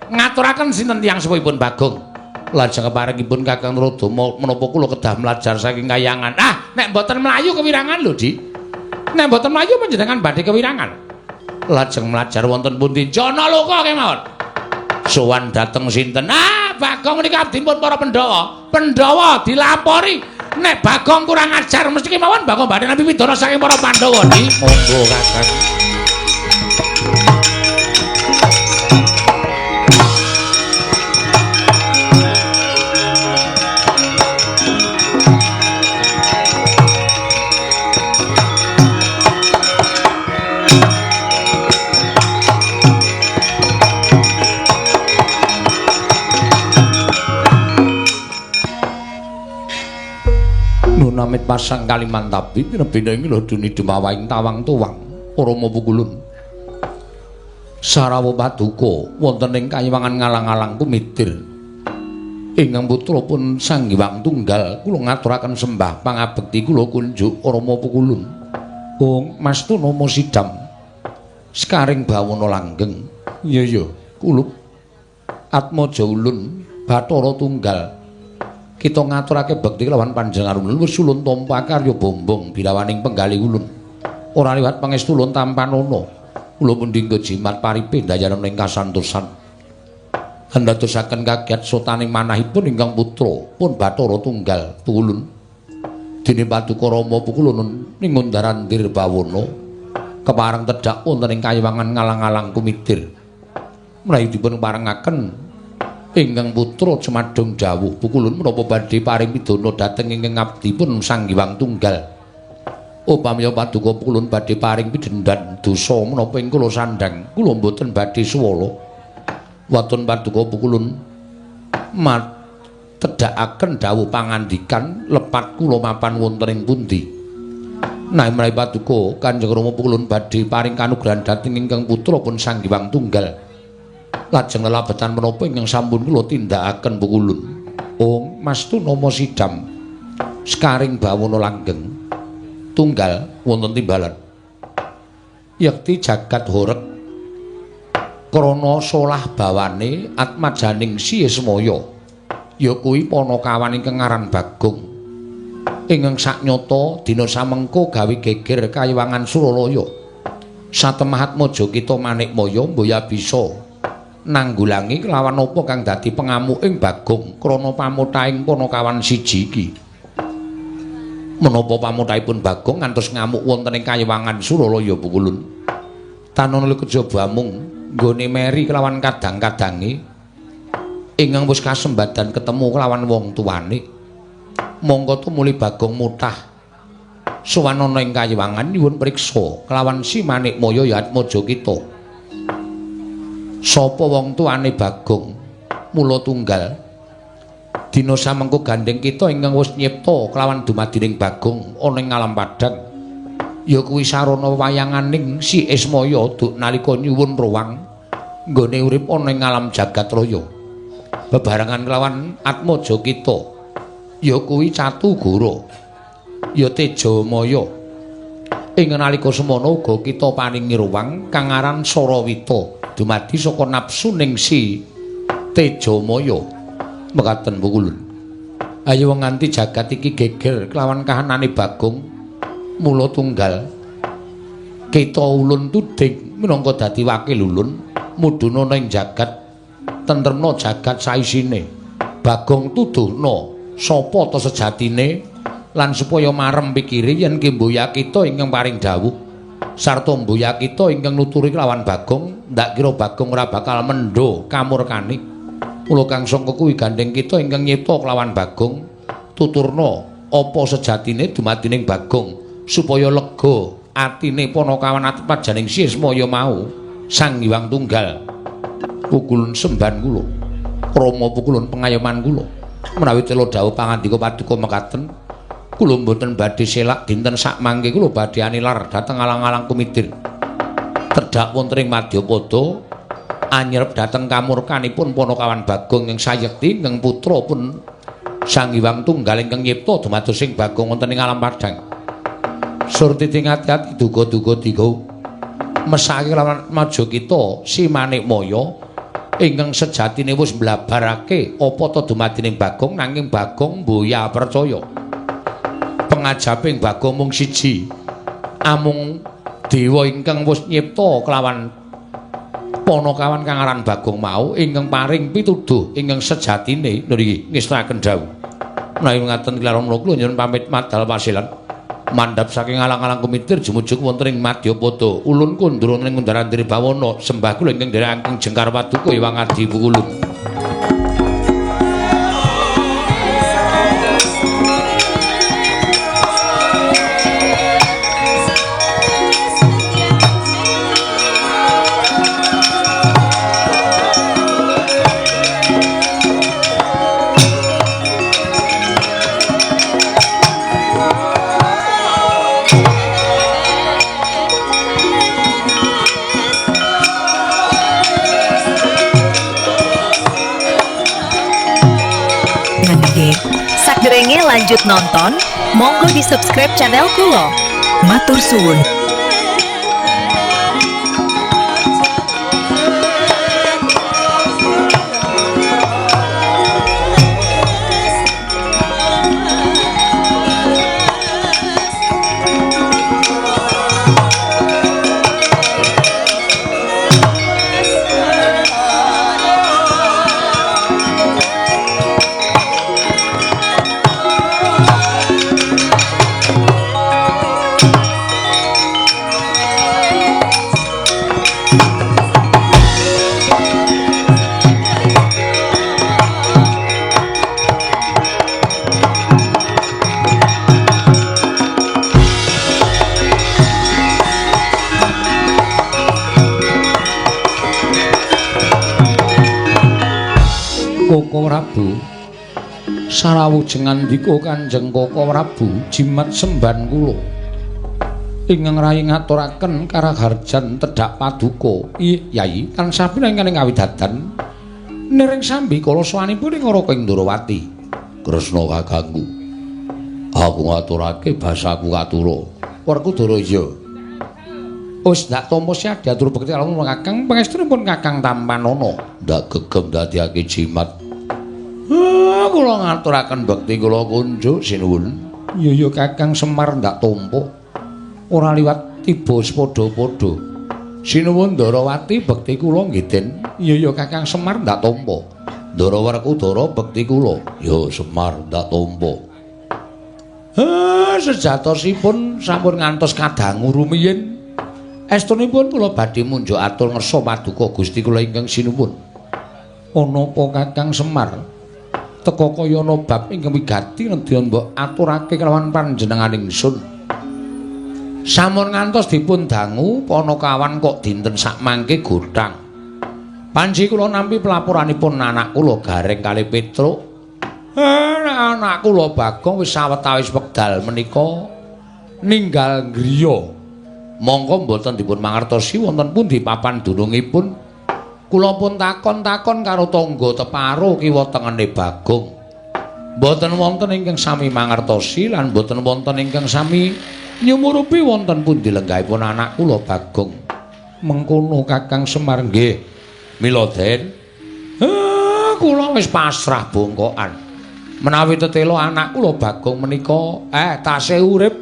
ngaturaken sinten tiyang sepuhipun Bagong. Lajeng keparingipun Kakang Narada menapa kula kedah mlajar saking kayangan. Ah, nek mboten mlayu kewirangan lho, Di. Nek mboten mlayu panjenengan badhe kewirangan. Lajeng mlajar wonten pundi? Janaloka kemawon. Sowan dhateng sinten? Ah, Bagong menika abdipun para Pandhawa. Pandhawa dilapori nek Bagong kurang ajar mesti kemawon Bagong badhe nampi pidana saking para Pandhawa, Di. Monggo Kakang. Namit pasang Kalimantabi pinebina ing loduni dumawaing tawang tuwang Rama Pukulun Sarawa paduka wonten ing kayiwangan ngalang-alang kumitir ingkang putra pun Sang Hyang Tunggal kula ngaturaken sembah pangabekti kula kunjuk Rama Pukulun. Ong Mastu nama sidam sekaring bawana langgeng. Iya iya kulup Atmaja ulun Bathara Tunggal kita ngaturake bekti kelawan panjenengan ulun wis ulun tampa karya bombong bilawaning penggalih ulun ora liwat pangestu ulun tampanana kula pundi jimat paripe ndayanan ing kasantosan andadosaken kagiat sotaning manahipun ingkang putra pun Bathara Tunggal Pukulun dene paduka Rama Pukulun ning Undarandir bawana kepareng tedhak wonten ing kayiwangan ngalang-alang kumitir menawi dipun parengaken ingkang putra jumadung dawuh Pukulun menapa badhe paring pidana dhateng ingkang abdipun Sang Hyang Tunggal. Upamiya paduka Pukulun badhe paring pidhendan dosa menapa ing kula sandhang kula mboten badhe suwala. Waton paduka Pukulun tedhakaken dawuh pangandikan lepat kula mapan wonten ing pundi. Nah menawi paduka Kanjeng Rama Pukulun badhe paring kanugrahan dhateng ingkang putra pun Sang Hyang Tunggal. Lajeng lelabetan menapa ingkang sampun kula tindakaken Pukulun. Ong Mastu nama sidam sekaring bawana langgeng tunggal wonten timbalan. Yekti jagat horeg Krana solah bawane atmajaning Si Ismaya ya kuwi panakawan ingkang aran Bagong. Ingkang saknyata dina samengko gawe geger kayiwangan Suralaya. Satemah atmaja kita Manikmaya mboya bisa nanggulangi kelawan apa kang dadi pengamuking Bagong krana pamutaing panakawan siji iki. Menapa pamutahipun Bagong ngantos ngamuk wonten ing kayiwangan Suralaya Pukulun? Tanana kejaba amung nggone meri kelawan kadang-kadange ingkang wis kasembadan ketemu kelawan wong tuane. Mongko tumuli Bagong mutah sowan ana ing kayiwangan nyuwun priksa kelawan Si Manikmaya ya atmaja kita. Sapa wong tuane Bagong? Mula tunggal dina samengko gandheng kita ingkang wis nyipta kelawan dumadining Bagong ana ing alam padhang ya kuwi sarana wayanganing Si Ismaya duk nalika nyuwun ruwang nggone urip ana ing alam jagat raya bebarengan kelawan atmaja kita ya kuwi Catugara ya Tejamaya. Ing nalika semana uga kita paringi ruwang kang aran Sarawita dumadi saka nafsuning Si Tejamaya. Mekaten Pukulun. Ayo nganti jagat iki geger kelawan kahanane Bagong mula tunggal kita ulun tuding minangka dadi wakil ulun mudhuna ning jagat tentremna jagat saisine. Bagong tuduhna sapa ta sejatine lan supaya marem pikire yen ki mboya kita ingkang paring dawuh sarta mboya kita ingkang nuturi kelawan Bagong ndak kira Bagong ora bakal mendho kamurkane. Mula kang sangka kuwi gandheng kita ingkang nyipta kelawan Bagong tuturna apa sejatine dumadining Bagong supaya lega atine panakawan atmajaning Si Ismaya mau Sang Hyang Tunggal. Pukulun semban kula krama pukulun pengayoman kula menawi tela dawuh pangandika paduka mekaten kula mboten badhe selak dinten sakmangke kula badhe anilar dhateng alang-alang kumidir tedhak wonten ing madyapada anyerep dhateng kamurkanipun panakawan Bagong ing sayekti ingkang putra pun Sang Hyang Tunggal ingkang nyipta dumados sing Bagong wonten ing alam padhang. Surtiti ati-ati duga-duga diga mesake lawan maja kita Si Manikmaya ingkang sejatine wis mblabarake apa ta dumadining Bagong nanging Bagong mboya percaya. Pengajaping Bagong mung siji, amung dewa ingkang wis nyipta kelawan panakawan kang aran Bagong mau ingkang paring pituduh ingkang sejatine niki ngestakaken dawuh. Menawi ngaten kilaron kula nyuwun pamit madal pasilan mandhap saking alang-alang kumitir jumujug wonten ing madyapada ulun kundura ing undaran diri bawana sembah kula ingkang nderekaken jengkar paduka Hyang Adi Pukulun. Sakderenge lanjut nonton, monggo di subscribe channel kulo. Matur suwun. Koko Prabu sarawujeng ngandika Kanjeng Koko Prabu jimat semban kula ingkang rayi ngaturaken karaharjan tedhak paduka. Yai tansah pinangan ing kawidadan niring sambi kala sowanipun ing Raka Indrawati. Kresna kakangku, aku ngaturake basaku katura. Werkudara iya. Wis ndak tampa siap diatur bekti kalamun Kakang pangestunipun Kakang Tampanana. Ndak gegem dadiake jimat. Kula ngaturaken bekti kula kunjuk sinuwun. Iya ya Kakang Semar ndak tampa. Ora liwat tiba padha-padha. Sinuwun Ndarawati bekti kula nggih Den. Iya ya Kakang Semar ndak tampa. Ndara Werkudara bekti kula. Ya Semar ndak tampa. Sejatosipun sampun ngantos kadangu rumiyin. Estunipun kula badhe munjuk atur ngersa paduka Gusti kula ingkang sinuwun. Ana apa Kakang Semar? Teka kaya ana bab ingkang wigati nedya mbok aturake kelawan panjenengan ingsun. Sampun ngantos dipun dangu panakawan kok dinten sakmangke gothang. Panji kula nampi pelaporanipun anak kula Gareng kalih Petruk. Anak kula Bagong wis sawetawis wekdal menika ninggal griya. Mongko mboten dipun mangertosi wonten pundi papan dunungipun. Kula pun takon-takon karo tangga teparo kiwa tengene Bagong. Mboten wonten ingkang sami mangertosi lan mboten wonten ingkang sami nyumurupi wonten pundi lenggahipun anak kula Bagong. Mengkono Kakang Semar nggih. Mila Den, kula wis pasrah bongkokan. Menawi tetela anak kula Bagong menika tasih urip,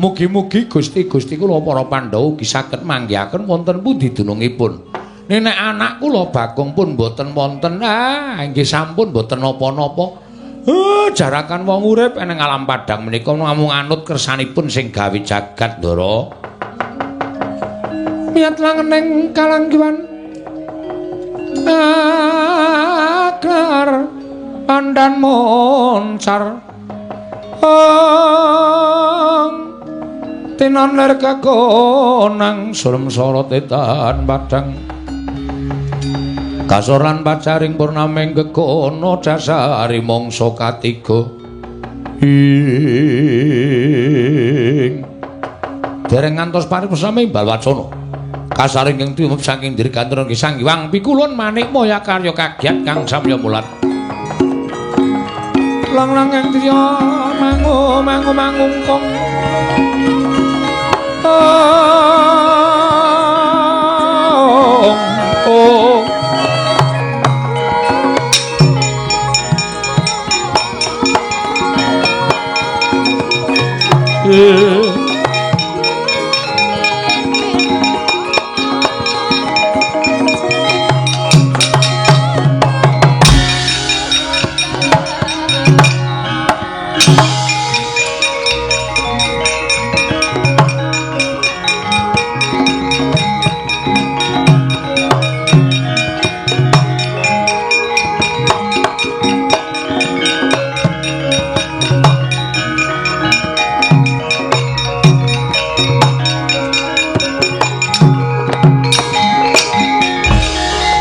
mugi-mugi Gusti-gusti kula para Pandhawa ugi saged manggihaken wonten pundi dunungipun. Nek anak kula Bagong pun mboten wonten, nggih sampun mboten napa-napa. Jarakan wong urip eneng alam padhang menika namung anut kersanipun sing gawe jagat, Ndara. Miyat langeneng kalanggiwan akar pandan moncar tinon lir kekonang surem sorot etan padang kasor lan pacaring purnaming gegono dasari mangsa katiga ing dereng ngantos paripurna imbal wacana kasaring ing timup saking dirgantara nggih Sang Hyang Pikulun manik maya karya kagiat kang samya mulat lang lang ing driya mangu mangu mangungkung ong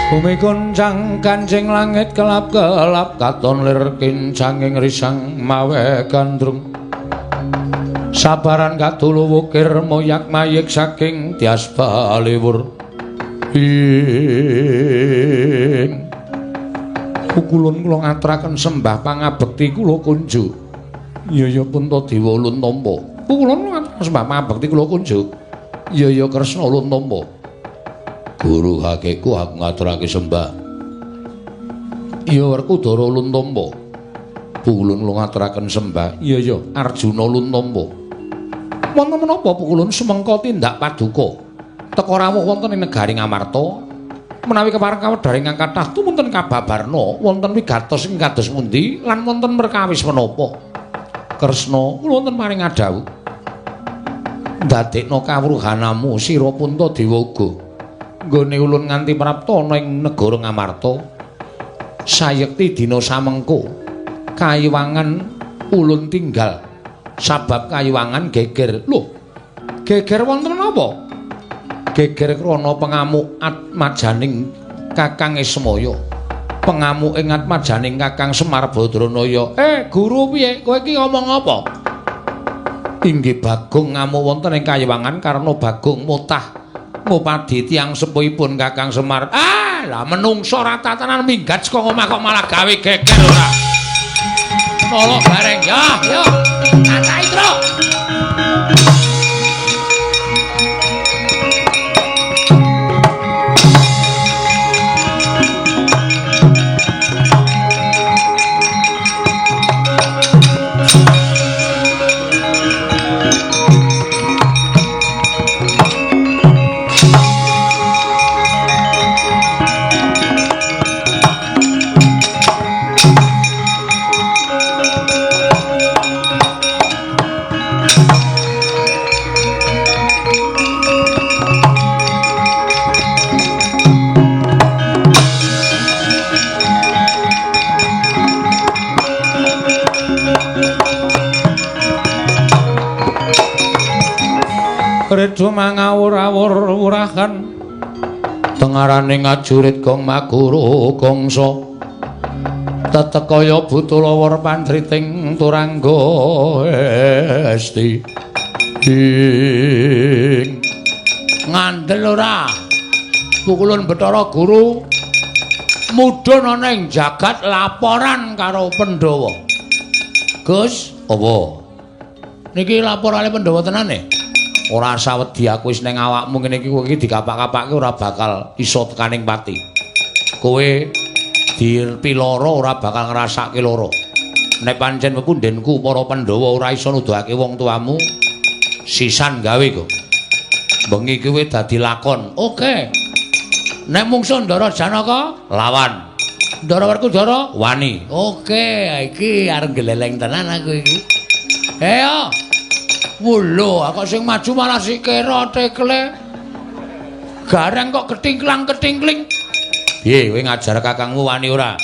Bumi goncang kancing langit kelap-kelap katon lir kincanging risang mawe gandrung sabaran kadulu wukir moyak mayik saking tias baliwur ing pukulun kula ngaturaken sembah pangabekti kula kunjuk. Iya ya Puntadewa ulun tampa. Pukulun ngaturaken sembah pangabekti kula kunjuk. Iya ya Kresna ulun tampa. Guru hakeku aku ngaturake sembah. Iya Werkudara ulun tampa. Pukulun kula ngaturaken sembah. Iya ya Arjuna ulun tampa. Wonten menapa pukulun sumengka tindak paduka? Teka rawuh wonten ing negari Ngamarta. Menawi kepareng kawedhar ingkang kathah tumunten kababarna wonten wigatos ing kados pundi lan wonten perkawis menapa? Kresna kula wonten paring adhawuh. Ndadekna kawruhanamu sira Puntadewa uga. Nggone ulun nganti prapta ana ing negara Ngamarta. Sayekti dina samengko kayiwangan ulun tinggal sabab kayiwangan geger. Lho, geger wonten menapa? Geger krana pengamuk atmajaning Kakang Ismaya. Pengamuk ing atmajaning Kakang Semar Badranaya. Guru piye? Kowe iki ngomong apa? Inggih Bagong ngamuk wonten ing kayiwangan karena Bagong motah ngupadi tiyang sepuhipun Kakang Semar. Lah menungso rata tenan minggat saka omah kok malah gawe geger ora. Nolok bareng ya, ya. Tatahi, Tru. Prajurit dumangawur-awur wurahan tengarane ngajurit gong maguru gongso tetekaya butulawar pantriting turangga esti ing ngandel ora pukulun Bathara Guru mudhun ana ing jagat laporan karo Pandhawa. Gus, apa? Niki laporane Pandhawa tenane? Ora sawedi aku wis ning awakmu ngene iki kowe iki dikapak-kapake ora bakal iso tekaning pati. Kowe dipiloro ora bakal ngrasake loro. Nek pancen pepundhenku para Pandhawa ora iso nuduhake wong tuamu, sisan gawe kok. Bengi kowe dadi lakon. Oke. Nek mungsuh Ndara Janaka lawan. Ndara Werkudara wani. Oke, iki arep gleleng tenan aku iki. Ayo. Wulo, kok sing maju malah si Kera tekle. Gareng kok ketingklang-ketingkling. Piye kowe ngajar kakangmu wani ora?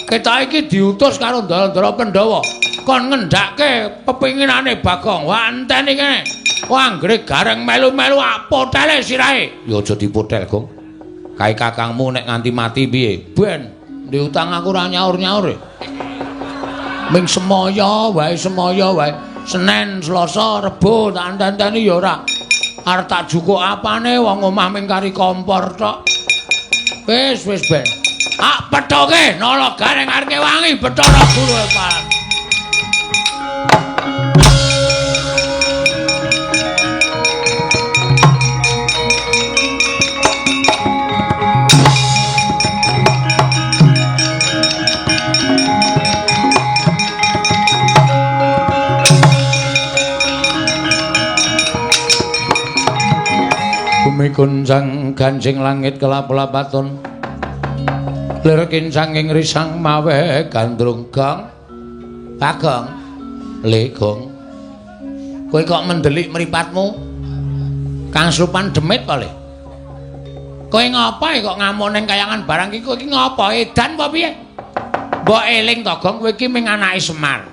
Kita iki diutus karo ndara-ndara Pandhawa kon ngendhake pepinginane Bagong. Wah, enteni kene. Wah, anggere gareng melu-melu apotele sirahe. Ya aja dipotel, Gong. Kae kakangmu nek nganti mati piye? Ben, diutang aku ora nyaur-nyaur. Ming semaya wae, semaya wae. Senin, Selasa, Rebo tak enteni ya ora. Arep tak jukuk apane wong omah ming kari kompor tok. Wis wis ben. Ah pethoke nala gareng arep wangi Bathara Guru paran. Bumi guncang ganjing langit kelap-lapaton lir kincang ing risang mawe gandrung. Gong Bagong le gong, kowe kok mendelik mripatmu kang slupan demit kok le? Kowe ngapa kok ngamuk ning kayangan barang iki? Kowe iki ngapa edan apa piye? Mbok eling to Gong, kowe iki ming anake Semar,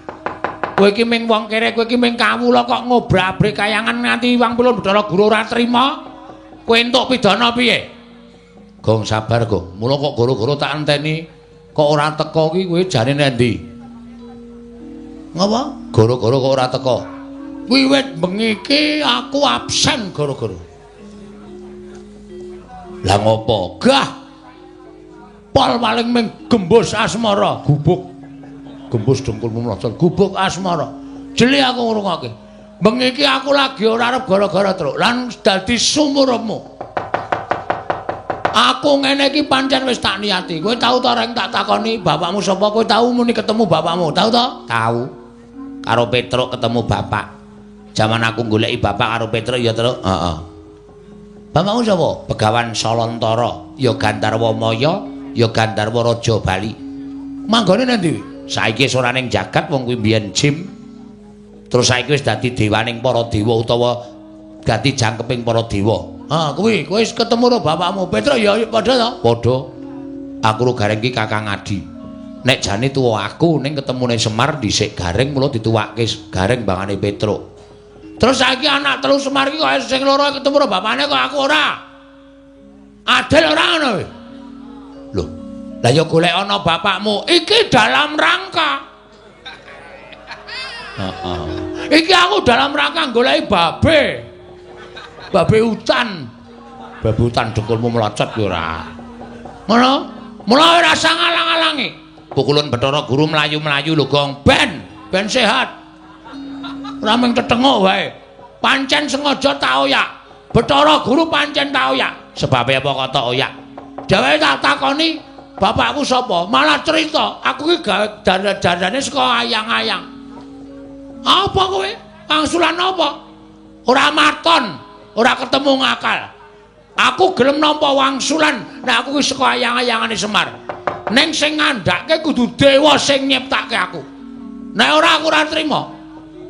kowe iki ming wong kere, kowe iki ming kawula kok ngobrak-abrik kayangan nganti wang pulun Bathara Guru ora trima. Kowe entuk pidana piye? Gong sabar, Gong. Mula kok goro-goro tak enteni kok ora teka ki kowe jane nendi? Ngapa? Goro-goro kok ora teka? Wiwit bengi iki aku absen goro-goro. Lah ngopo? Gah. Pol paling ming gembus asmara, gubuk. Gembus dengkulmu mlocot, gubuk asmara. Jeli aku ngrungokke. Bengi iki aku lagi ora arep gara-gara truk lan dadi sumurmu. Aku ngene iki pancen wis tak niati. Kowe tau ta reng tak takoni bapakmu sapa? Kowe tau muni ketemu bapakmu? Tau ta? Tau. Karo Petruk ketemu bapak. Jaman aku goleki bapak karo Petruk ya, Truk. Heeh. Bapakmu sapa? Begawan Salantara, ya Gandharwa Maya, ya Gandharwa Raja Bali. Manggone nang ndi? Saiki wis ora ning jagat wong kuwi mbiyen jim. Terus saiki wis dadi dewaning para dewa utawa dadi jangkeping para dewa. Ha, kuwi kowe wis ketemu karo bapakmu. Petruk ya padha ta? Padha. Aku ro Gareng ki Kakang Adi. Nek jane tuwa aku ning ketemune Semar dhisik Gareng mula dituwake Gareng bangane Petruk. Terus saiki anak telu Semar iki kok sing loro ketemu karo bapakne kok aku ora. Adil ora ngono kowe? Lho, lah ya golek ana bapakmu. Iki dalam rangka. Heeh. Iki aku dalam rangka goleki babe. Babe hutan. Babe hutan dengkulmu mlocot ya ora. Ngono? Mula ora usah ngalang-alangi. Pukulun Bathara Guru mlayu-mlayu lho, Gong. Ben, ben sehat. Ora mung tetenguk wae. Pancen sengaja tak oyak. Bathara Guru pancen tak oyak. Sebabe apa kok tak oyak? Dheweke tak takoni bapakku sapa? Malah cerita, aku iki gawe dandane saka ayang-ayang. Apa kowe? Angsulan apa? Ora maton, ora ketemu ngakal. Aku gelem nampa wangsulan nek aku iki saka ayang-ayangane Semar. Ning sing ngandhake kudu dewa sing nyiptake aku. Nek ora aku ora trima.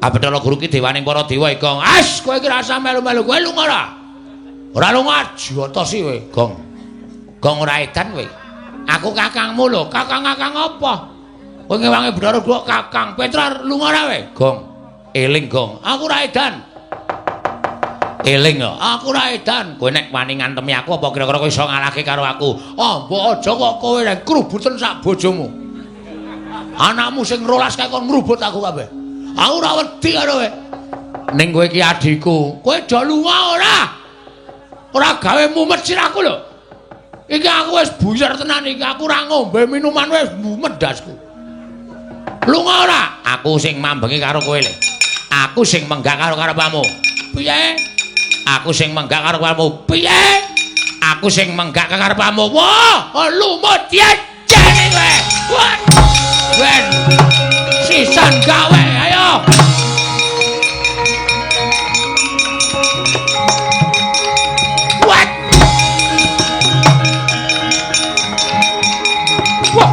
Ah Bathara Guru ki dewaning para dewa iki, Gong. As, kowe iki rasa melu-melu. Kowe lunga ora? Ora lunga jotosi kowe, Gong. Gong ora edan kowe. Aku kakangmu lho, kakang-kakang apa? Kowe ngewangi Bathara Guru kakang. Petruk lunga ora kowe? Gong. Eling, Gong. Aku ora edan. Eling ya, aku ora edan. Kowe nek wani ngantemi aku apa kira-kira kowe iso ngalahke karo aku? Oh, mbok aja kok kowe nek krubuten sak bojomu. Anakmu sing 12 kae kon ngrubut aku kabeh. Aku ora wedi karo kowe. Ning kowe iki adhiku, kowe do lunga ora? Ora gawe mumet sirahku lho. Iki aku wis buyar tenan iki, aku ora ngombe minuman wis mumet ndasku. Lunga ora? Aku sing mambengi karo kowe le. Aku sing menggak karo karepmu. Piye? Aku sing menggak karo karepmu. Piye? Aku sing menggak karo karepmu. Wah, lumut jejene kowe. Wah. Ben. Sisan gawe, ayo. Wah. Wah.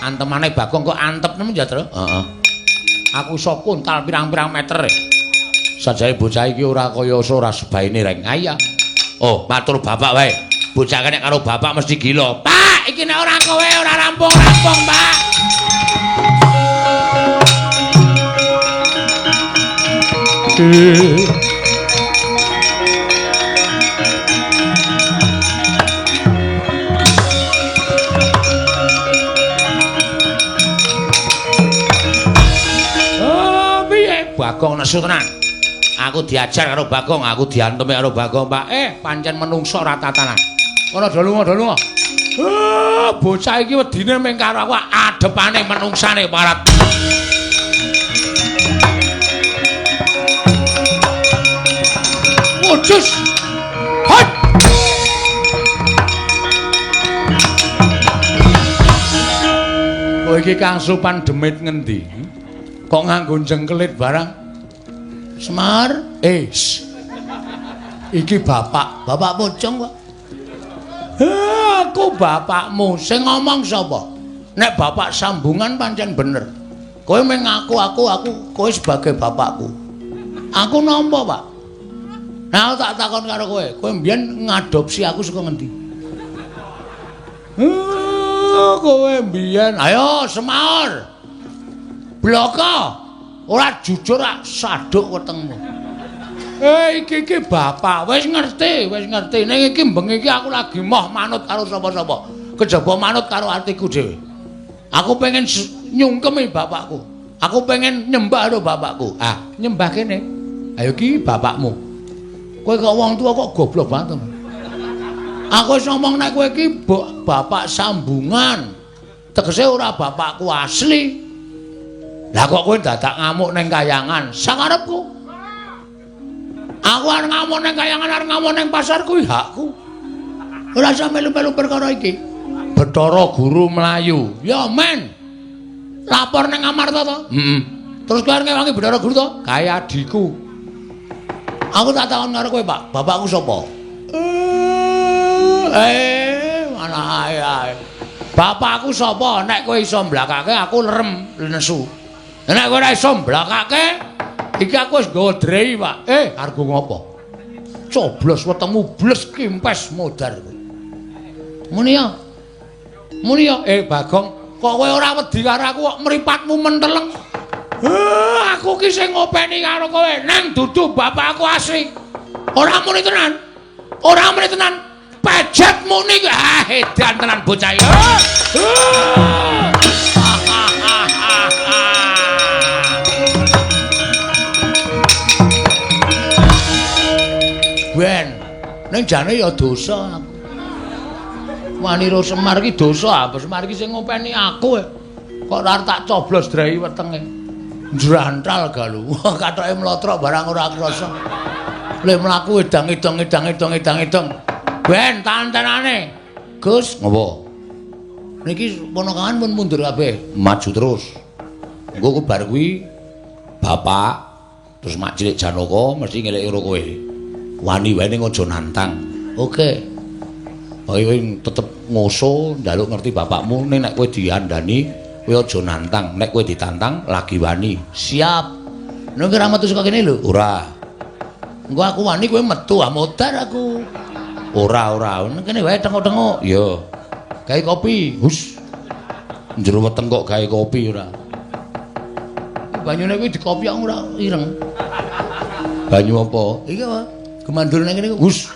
Antemane Bagong kok antep nemen ya, Tru? Heeh. Aku iso kuntal pirang-pirang meter. Sajane bocah iki ora kaya ora sebaine reng. Ayo. Oh, matur bapak wae. Bocah nek karo bapak mesti gila. Pak, iki nek ora kowe ora rampung-rampung, Pak. Oh, piye? Bagong nesu tenan. Aku diajar karo Bagong, aku diantemi karo Bagong, Pak. Pancen menungso ora tatanan. Ora do lunga, do lunga. Bocah iki wedine mung karo aku adepane menungsane parat. Wujus. Hot. Kowe iki Kang Sopan demit ngendi? Kok nganggo jengkelit barang? Semar, iki bapak, bapak pocong kok. Aku bapakmu, sing ngomong sapa? Nek bapak sambungan pancen bener. Kowe mung ngaku aku kowe sebagai bapakku. Aku nampa, Pak. Nah, aku tak takon karo kowe, kowe mbiyen ngadopsi aku saka ngendi? Kowe mbiyen, ayo Semar. Bloko. Ora jujur ak saduk wetengmu. Iki iki bapak wis ngerti, wis ngerti. Ning iki bengi iki aku lagi moh manut karo sapa-sapa. Kejaba manut karo atiku dhewe. Aku pengen nyungkemi bapakku. Aku pengen nyembah karo bapakku. Ah, nyembah kene. Ayo iki bapakmu. Kowe kok wong tuwa kok goblok banget. Aku wis ngomong nek kowe iki bapak sambungan. Tegese ora bapakku asli. Lah kok kowe dadak ngamuk ning kayangan? Sakarepku. Aku arep ngamuk ning kayangan, arep ngamuk ning pasar kuwi hakku. Ora usah melu-melu perkara iki. Bathara Guru mlayu. Ya men. Lapor ning Amarta to? Heeh. Terus kowe arep ngewangi Bathara Guru to? Kae adhiku. Aku tak takon karo kowe, Pak. Bapakku sapa? Mana ae. Bapakku sapa? Nek kowe iso mblakake aku lerem nesu. Nek kowe ora iso mblakake, iki aku wis nggawa drei, Pak. Argo ngopo? Coblos wetengmu bles kimpes modar kowe. Muni ya. Muni ya, Bagong, kok kowe ora wedi karo aku kok mripatmu menteleng? Aku ki sing ngopeni karo kowe, nang dudu bapakku asli. Ora muni tenan. Ora muni tenan. Pejet muni ki. Ah, edan tenan bocah iki. Ben, ning jane ya dosa aku. Wanira Semar iki dosa, apa Semar iki sing ngopeni aku. Kok ora tak coblos drei wetenge. Njrantal galu. Kathoke mlotrok barang ora krasa. Le mlaku edang-edang edang-edang edang-edang. Ben, tantenane. Gus, ngopo? Niki ponakan pun mundur kabeh, maju terus. Engko ku bar kuwi bapak terus mak cilik Janaka mesti ngeleki karo kowe. Wani wae ning aja nantang. Oke. Kowe tetep ngoso njaluk ngerti bapakmu ning nek kowe diandani kowe aja nantang, nek kowe ditantang lagi wani. Siap. Nek ora metu saka kene lho. Ora. Engko aku wani kowe metu ah modar aku. Ora ora. Nek kene wae tengok-tengok. Ya. Gawe kopi. Hus. Njero weteng kok gawe kopi ora. Banyune kuwi dikopyok ora ireng. Banyu apa? Iki apa? Gemandur nang kene. Hus.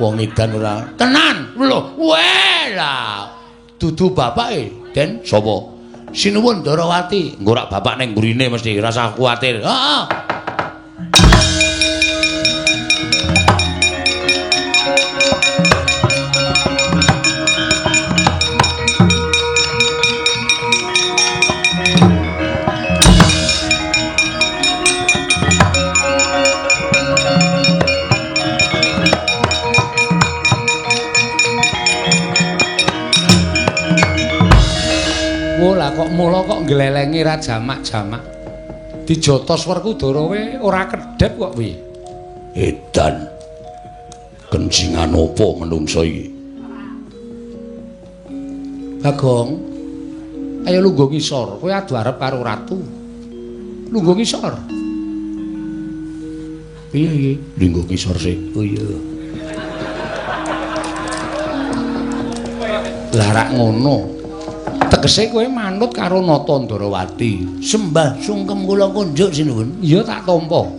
Wong edan ora. Tenan. Lho, weh lah. Dudu bapake, Den. Sapa? Sinuwun Ndarawati. Engko rak bapak ning mburine mesti rasa kuwatir. Heeh. Lah kok mula kok nglelengi ra jamak-jamak. Dijotos Werkudara we ora kedhep kok piye? Edan. Kencingan apa menungso iki? Bagong. Ayo lungguh ngisor, kowe adu arep karo ratu. Lungguh ngisor. Piye iki? Lungguh ngisor sik. Oh iya. Lah rak ngono. Tegese kowe manut karo Nata Ndarawati. Sembah sungkem kula kunjuk sinuwun. Iya tak tampa.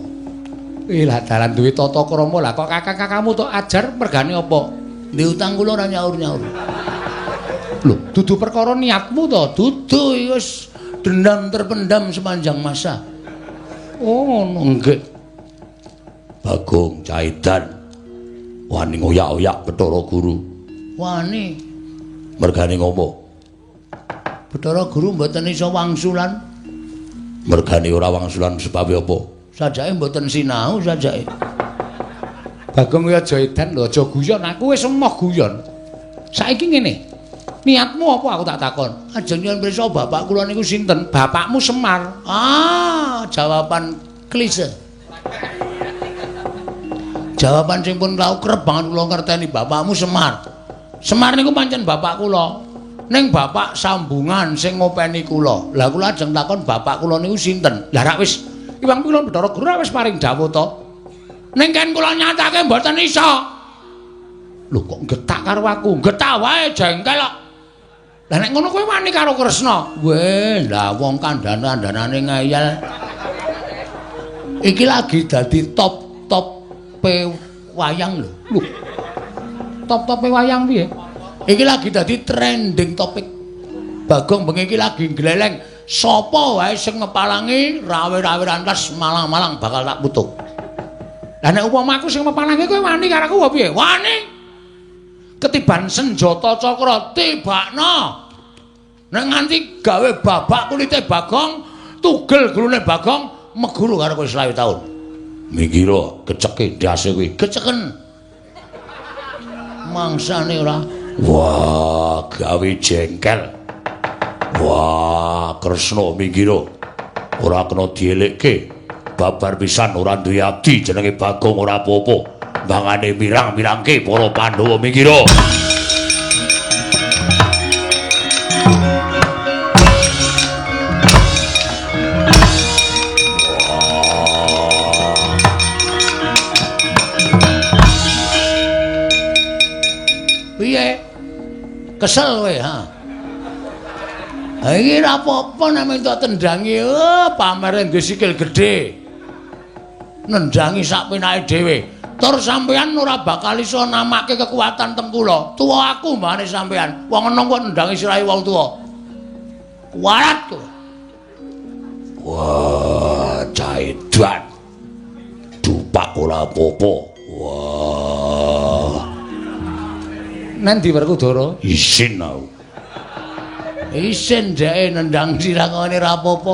Lah dalan duwe tata krama lah kok kakak-kakakmu tok ajar mergane apa? Ndek utang kula ora nyaur-nyaur. Lho, dudu perkara niatmu to? Dudu wis dendam terpendam sepanjang masa. Oh ngono. Nggih. Bagong Caidan wani ngoyak-oyak Bathara Guru. Wani. Mergane ngopo? Bathara Guru mboten iso wangsulan. Mergane ora wangsulan sebabe apa? Sajake mboten sinau sajake. Bagong kowe aja edan lho, aja guyon. Aku wis emoh guyon. Saiki ngene. Niatmu apa aku tak takon? Ajeng nyuwun pirsa bapak kula niku sinten? Bapakmu Semar. Ah, jawaban klise. Jawaban sing pun tau kerep banget kula ngerteni bapakmu Semar. Semar niku pancen bapak kula. Ning bapak sambungan sing ngopeni kula. Lah kula ajeng takon bapak kula niku sinten? Lah rak wis Iwang Pilon Bathara Guru wis paring dawuh to. Ning kan kula nyatake mboten iso. Lho kok getak karo aku? Getak wae jengkel kok. Lah nek ngono kowe wani karo Kresna? Weh, lah wong kandhan-kandhanane ngeyel. Iki lagi dadi top-top wayang lho. Lho. Top-tope wayang piye? Iki lagi dadi trending topik. Bagong bengi iki lagi gleleng. Sapa wae sing ngepalangi rawe-rawe rantas malang-malang bakal tak putuk. Lah nek upama aku sing mepalangi kowe wani karo aku apa piye? Wani. Ketiban senjata cakra tibakno. Nek nganti gawe babak kulite Bagong, tugel gulune Bagong, meguru karo kowe 20 taun. Minggiro keceke ndase kuwi, keceken. Mangsane ora. Wah, gawe jengkel. Wah, Kresna minggiro. Ora kena dielekke. Babar pisan ora duwe abdi jenenge Bagong ora apa-apa. Mangane mirang-mirangke para Pandhawa minggiro. Piye? Kesel kowe, ha? Ha iki ora apa-apa nek minta tendangi, oh, pamere duwe sikil gedhe. Nendangi sak penake dhewe. Tur sampeyan ora bakal iso namake kekuatan teng kula. Tuwa aku mbane sampeyan. Wong enom kok nendangi sirahe wong tuwa. Kuwarat kowe. Wah, caidan. Dupak ora apa-apa. Wah. Nanti Werkudara? Isin aku. Isin dheke nendang sirah ngene ora apa-apa.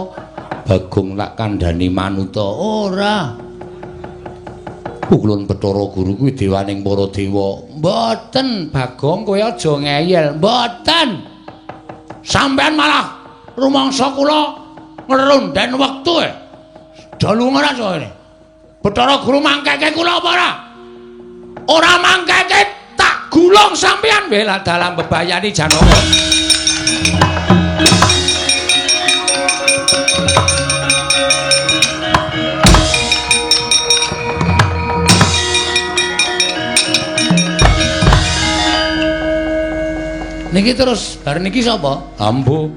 Bagong lak kandhani manuta. Ora. Pukulun Bathara Guru kuwi dewaning para dewa. Mboten, Bagong, kowe aja ngeyel. Mboten. Sampeyan malah rumangsa kula ngrunden wektu e. Dalu ora kene. Bathara Guru mangkeke kula apa ora? Ora mangkeke tak gulung sampeyan bela dalam bebayani Janaka. Niki terus bar niki sapa? Ambo.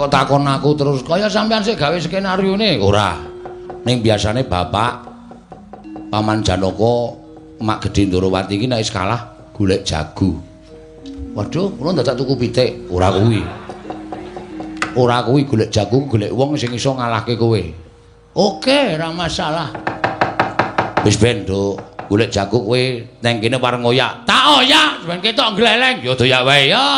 kok takon aku terus kaya sampean sik gawe skenaryone? Ora. Ning biasane bapak Paman Janaka Mak Gedhe Ndorowati iki nek wis kalah golek jago. Waduh, kula dadak tuku pitik. Ora kuwi. Ora kuwi golek jago, golek wong sing iso ngalahke kowe. Oke, ora masalah. Wis ben, Nduk. Golek jago kowe nang kene pareng oyak. Tak oyak, ben ketok gleleng. Ya doyak wae ya.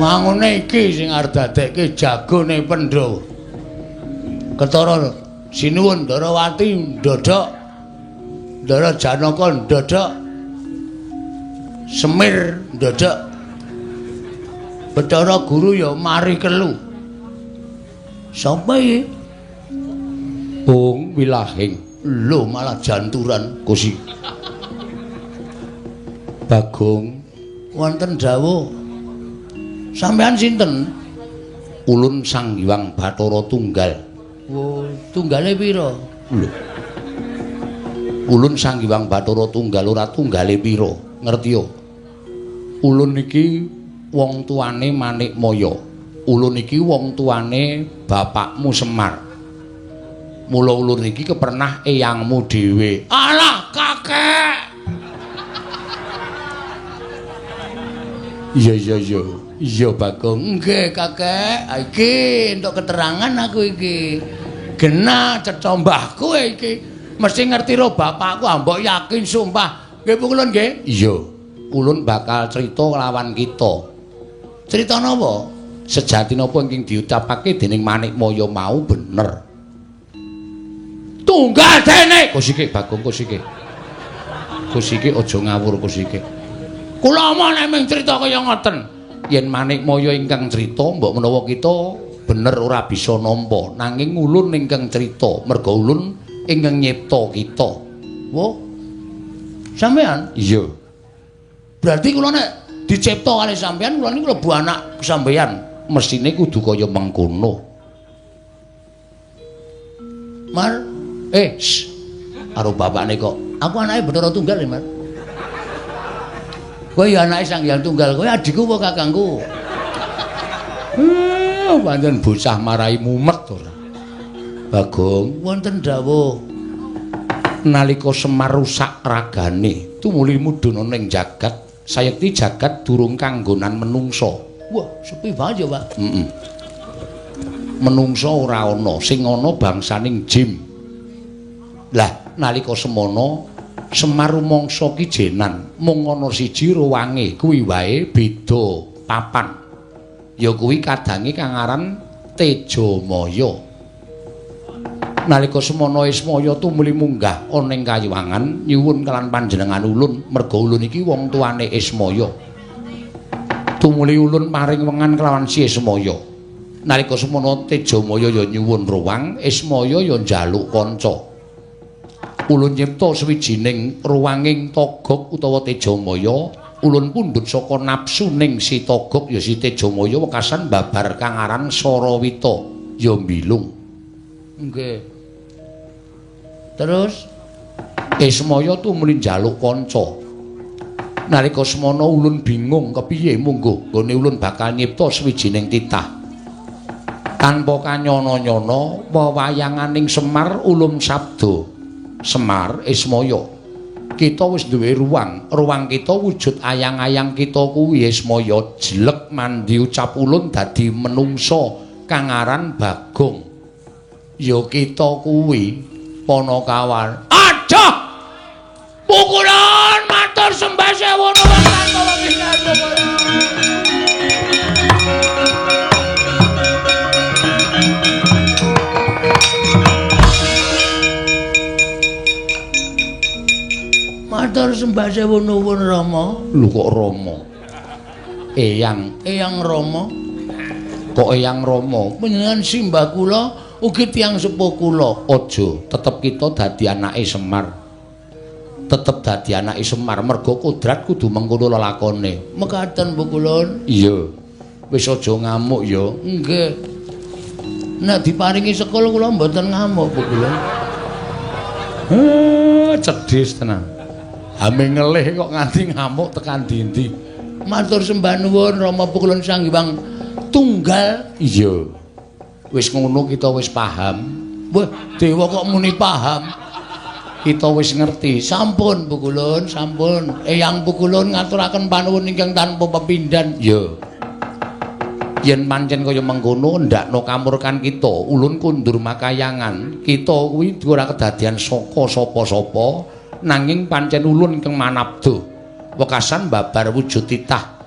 Wangune iki sing arep dadekke jagone Pandhawa. Ketara sinuwun Ndarawati ndodhok, Ndara Janaka ndodhok, Semir ndodhok, Bathara Guru ya mari kelu. Sapa iki? Bung Wilahing. Lho malah janturan Kusi. Bagong wonten dawuh. Sampean sinten? Ulun Sang Hyang Bathara Tunggal. Oh, tunggale pira? Lho. Ulun Sang Hyang Bathara Tunggal ora tunggale pira? Ngerti yo? Ulun iki wong tuane Manikmaya. Ulun iki wong tuane bapakmu Semar. Mula ulun iki kepernah eyangmu dhewe. Alah, kakek. Iya iya iya. Iya Bagong. Nggih, kakek. Iki entuk keterangan aku iki. Genah cetha mbahku iki. Mesti ngerti ro bapakku, mbok yakin sumpah. Nggih Bu kulun nggih? Iya. Ulun bakal crita lawan kita. Crita napa? Sejati napa ingkang diucapake dening Manikmaya mau bener. Tunggal dene. Kosike Bagong kosike. Kosike aja ngawur kosike. Kula omong nek mung crita kaya ngoten. Yen Manikmaya ingkang crita mbok menawa kita bener ora bisa nampa, nanging ulun ingkang crita merga ulun ingkang nyipta kita. Wah. Sampean? Iya. Berarti kula nek dicipta kali sampean, kula niku klebu anak sampean. Mesthine kudu kaya mengkono. Mar, karo bapakne kok. Aku anake Bathara Tunggal ya, Mar. Kowe ya anake Sang Hyang Tunggal, kowe adikku apa kakangku? Pancen bocah marai mumet ora. Bagong, wonten dawuh. Nalika Semar rusak ragane, tumuli mudhun ana ing jagat, sayekti jagat durung kanggonan menungsa. Wah, sepi banget ya, Pak. Heeh. Menungsa ora ana, sing ana bangsaning jim. Lah, nalika semono Semar rumangsa ki jenan, mung ana siji ruwange, kuwi wae beda papan. Ya kuwi kadange kang aran Tejamaya. Nalika semono Ismaya tumuli munggah ana ing kayuwangan nyuwun kelan panjenengan ulun, merga ulun iki wong tuane Ismaya. Tumuli ulun paring wengan kelawan si Ismaya. Nalika semono Tejamaya ya nyuwun ruwang, Ismaya ya njaluk kanca. Ulun nyipta sawijining ruwanging Togog utawa Tejamaya, ulun pundhut saka nafsuning si Togog ya si Tejamaya wekasan babar kang aran Sarawita ya mbilung. Nggih. Terus Ismaya tumuli njaluk kanca. Nalika semono ulun bingung kepiye mungguh nggone ulun bakal nyipta sawijining titah. Tanpa kanyono-nyono wewayanganing Semar ulum sabda. Semar Ismaya. Kita wis duwe ruang, ruang kita wujud ayang-ayang kita kuwi Ismaya jelek mandi ucap ulun dadi menungsa kang aran Bagong. Ya kita kuwi Panakawan. Aduh! Pukulan matur sembah sewu nuwun tanpa pemisahan. Matur sembah sewu nuwun Rama. Lho kok Rama? Eyang, Eyang Rama. Kok Eyang Rama? Panjenengan simbah kula ugi tiyang sepuh kula. Aja, tetep kita dadi anake Semar. Tetep dadi anake Semar merga kodrat kudu mengkono lelakone. Mekaten Bu Kulun. Iya. Wis aja ngamuk ya. Nggih. Nek diparingi sekul kula mboten ngamuk Bu Kulun. Cedhis tenan. Ame ngelih kok nganti ngamuk tekan dindi. Matur sembah nuwun Rama Pukulun Sang Hyang Tunggal. Iya. Wis ngono kita wis paham. Wah, dewa kok muni paham. Kita wis ngerti. Sampun Pukulun, sampun. Eyang Pukulun ngaturaken panuwun ingkang tanpa pepindhan. Iya. Yen pancen kaya mengkono ndakno kamurkan kita, ulun kundur makayangan. Kita kuwi ora kedadian saka sapa-sapa. Nanging pancen ulun ingkang manabda wekasan babar wujud titah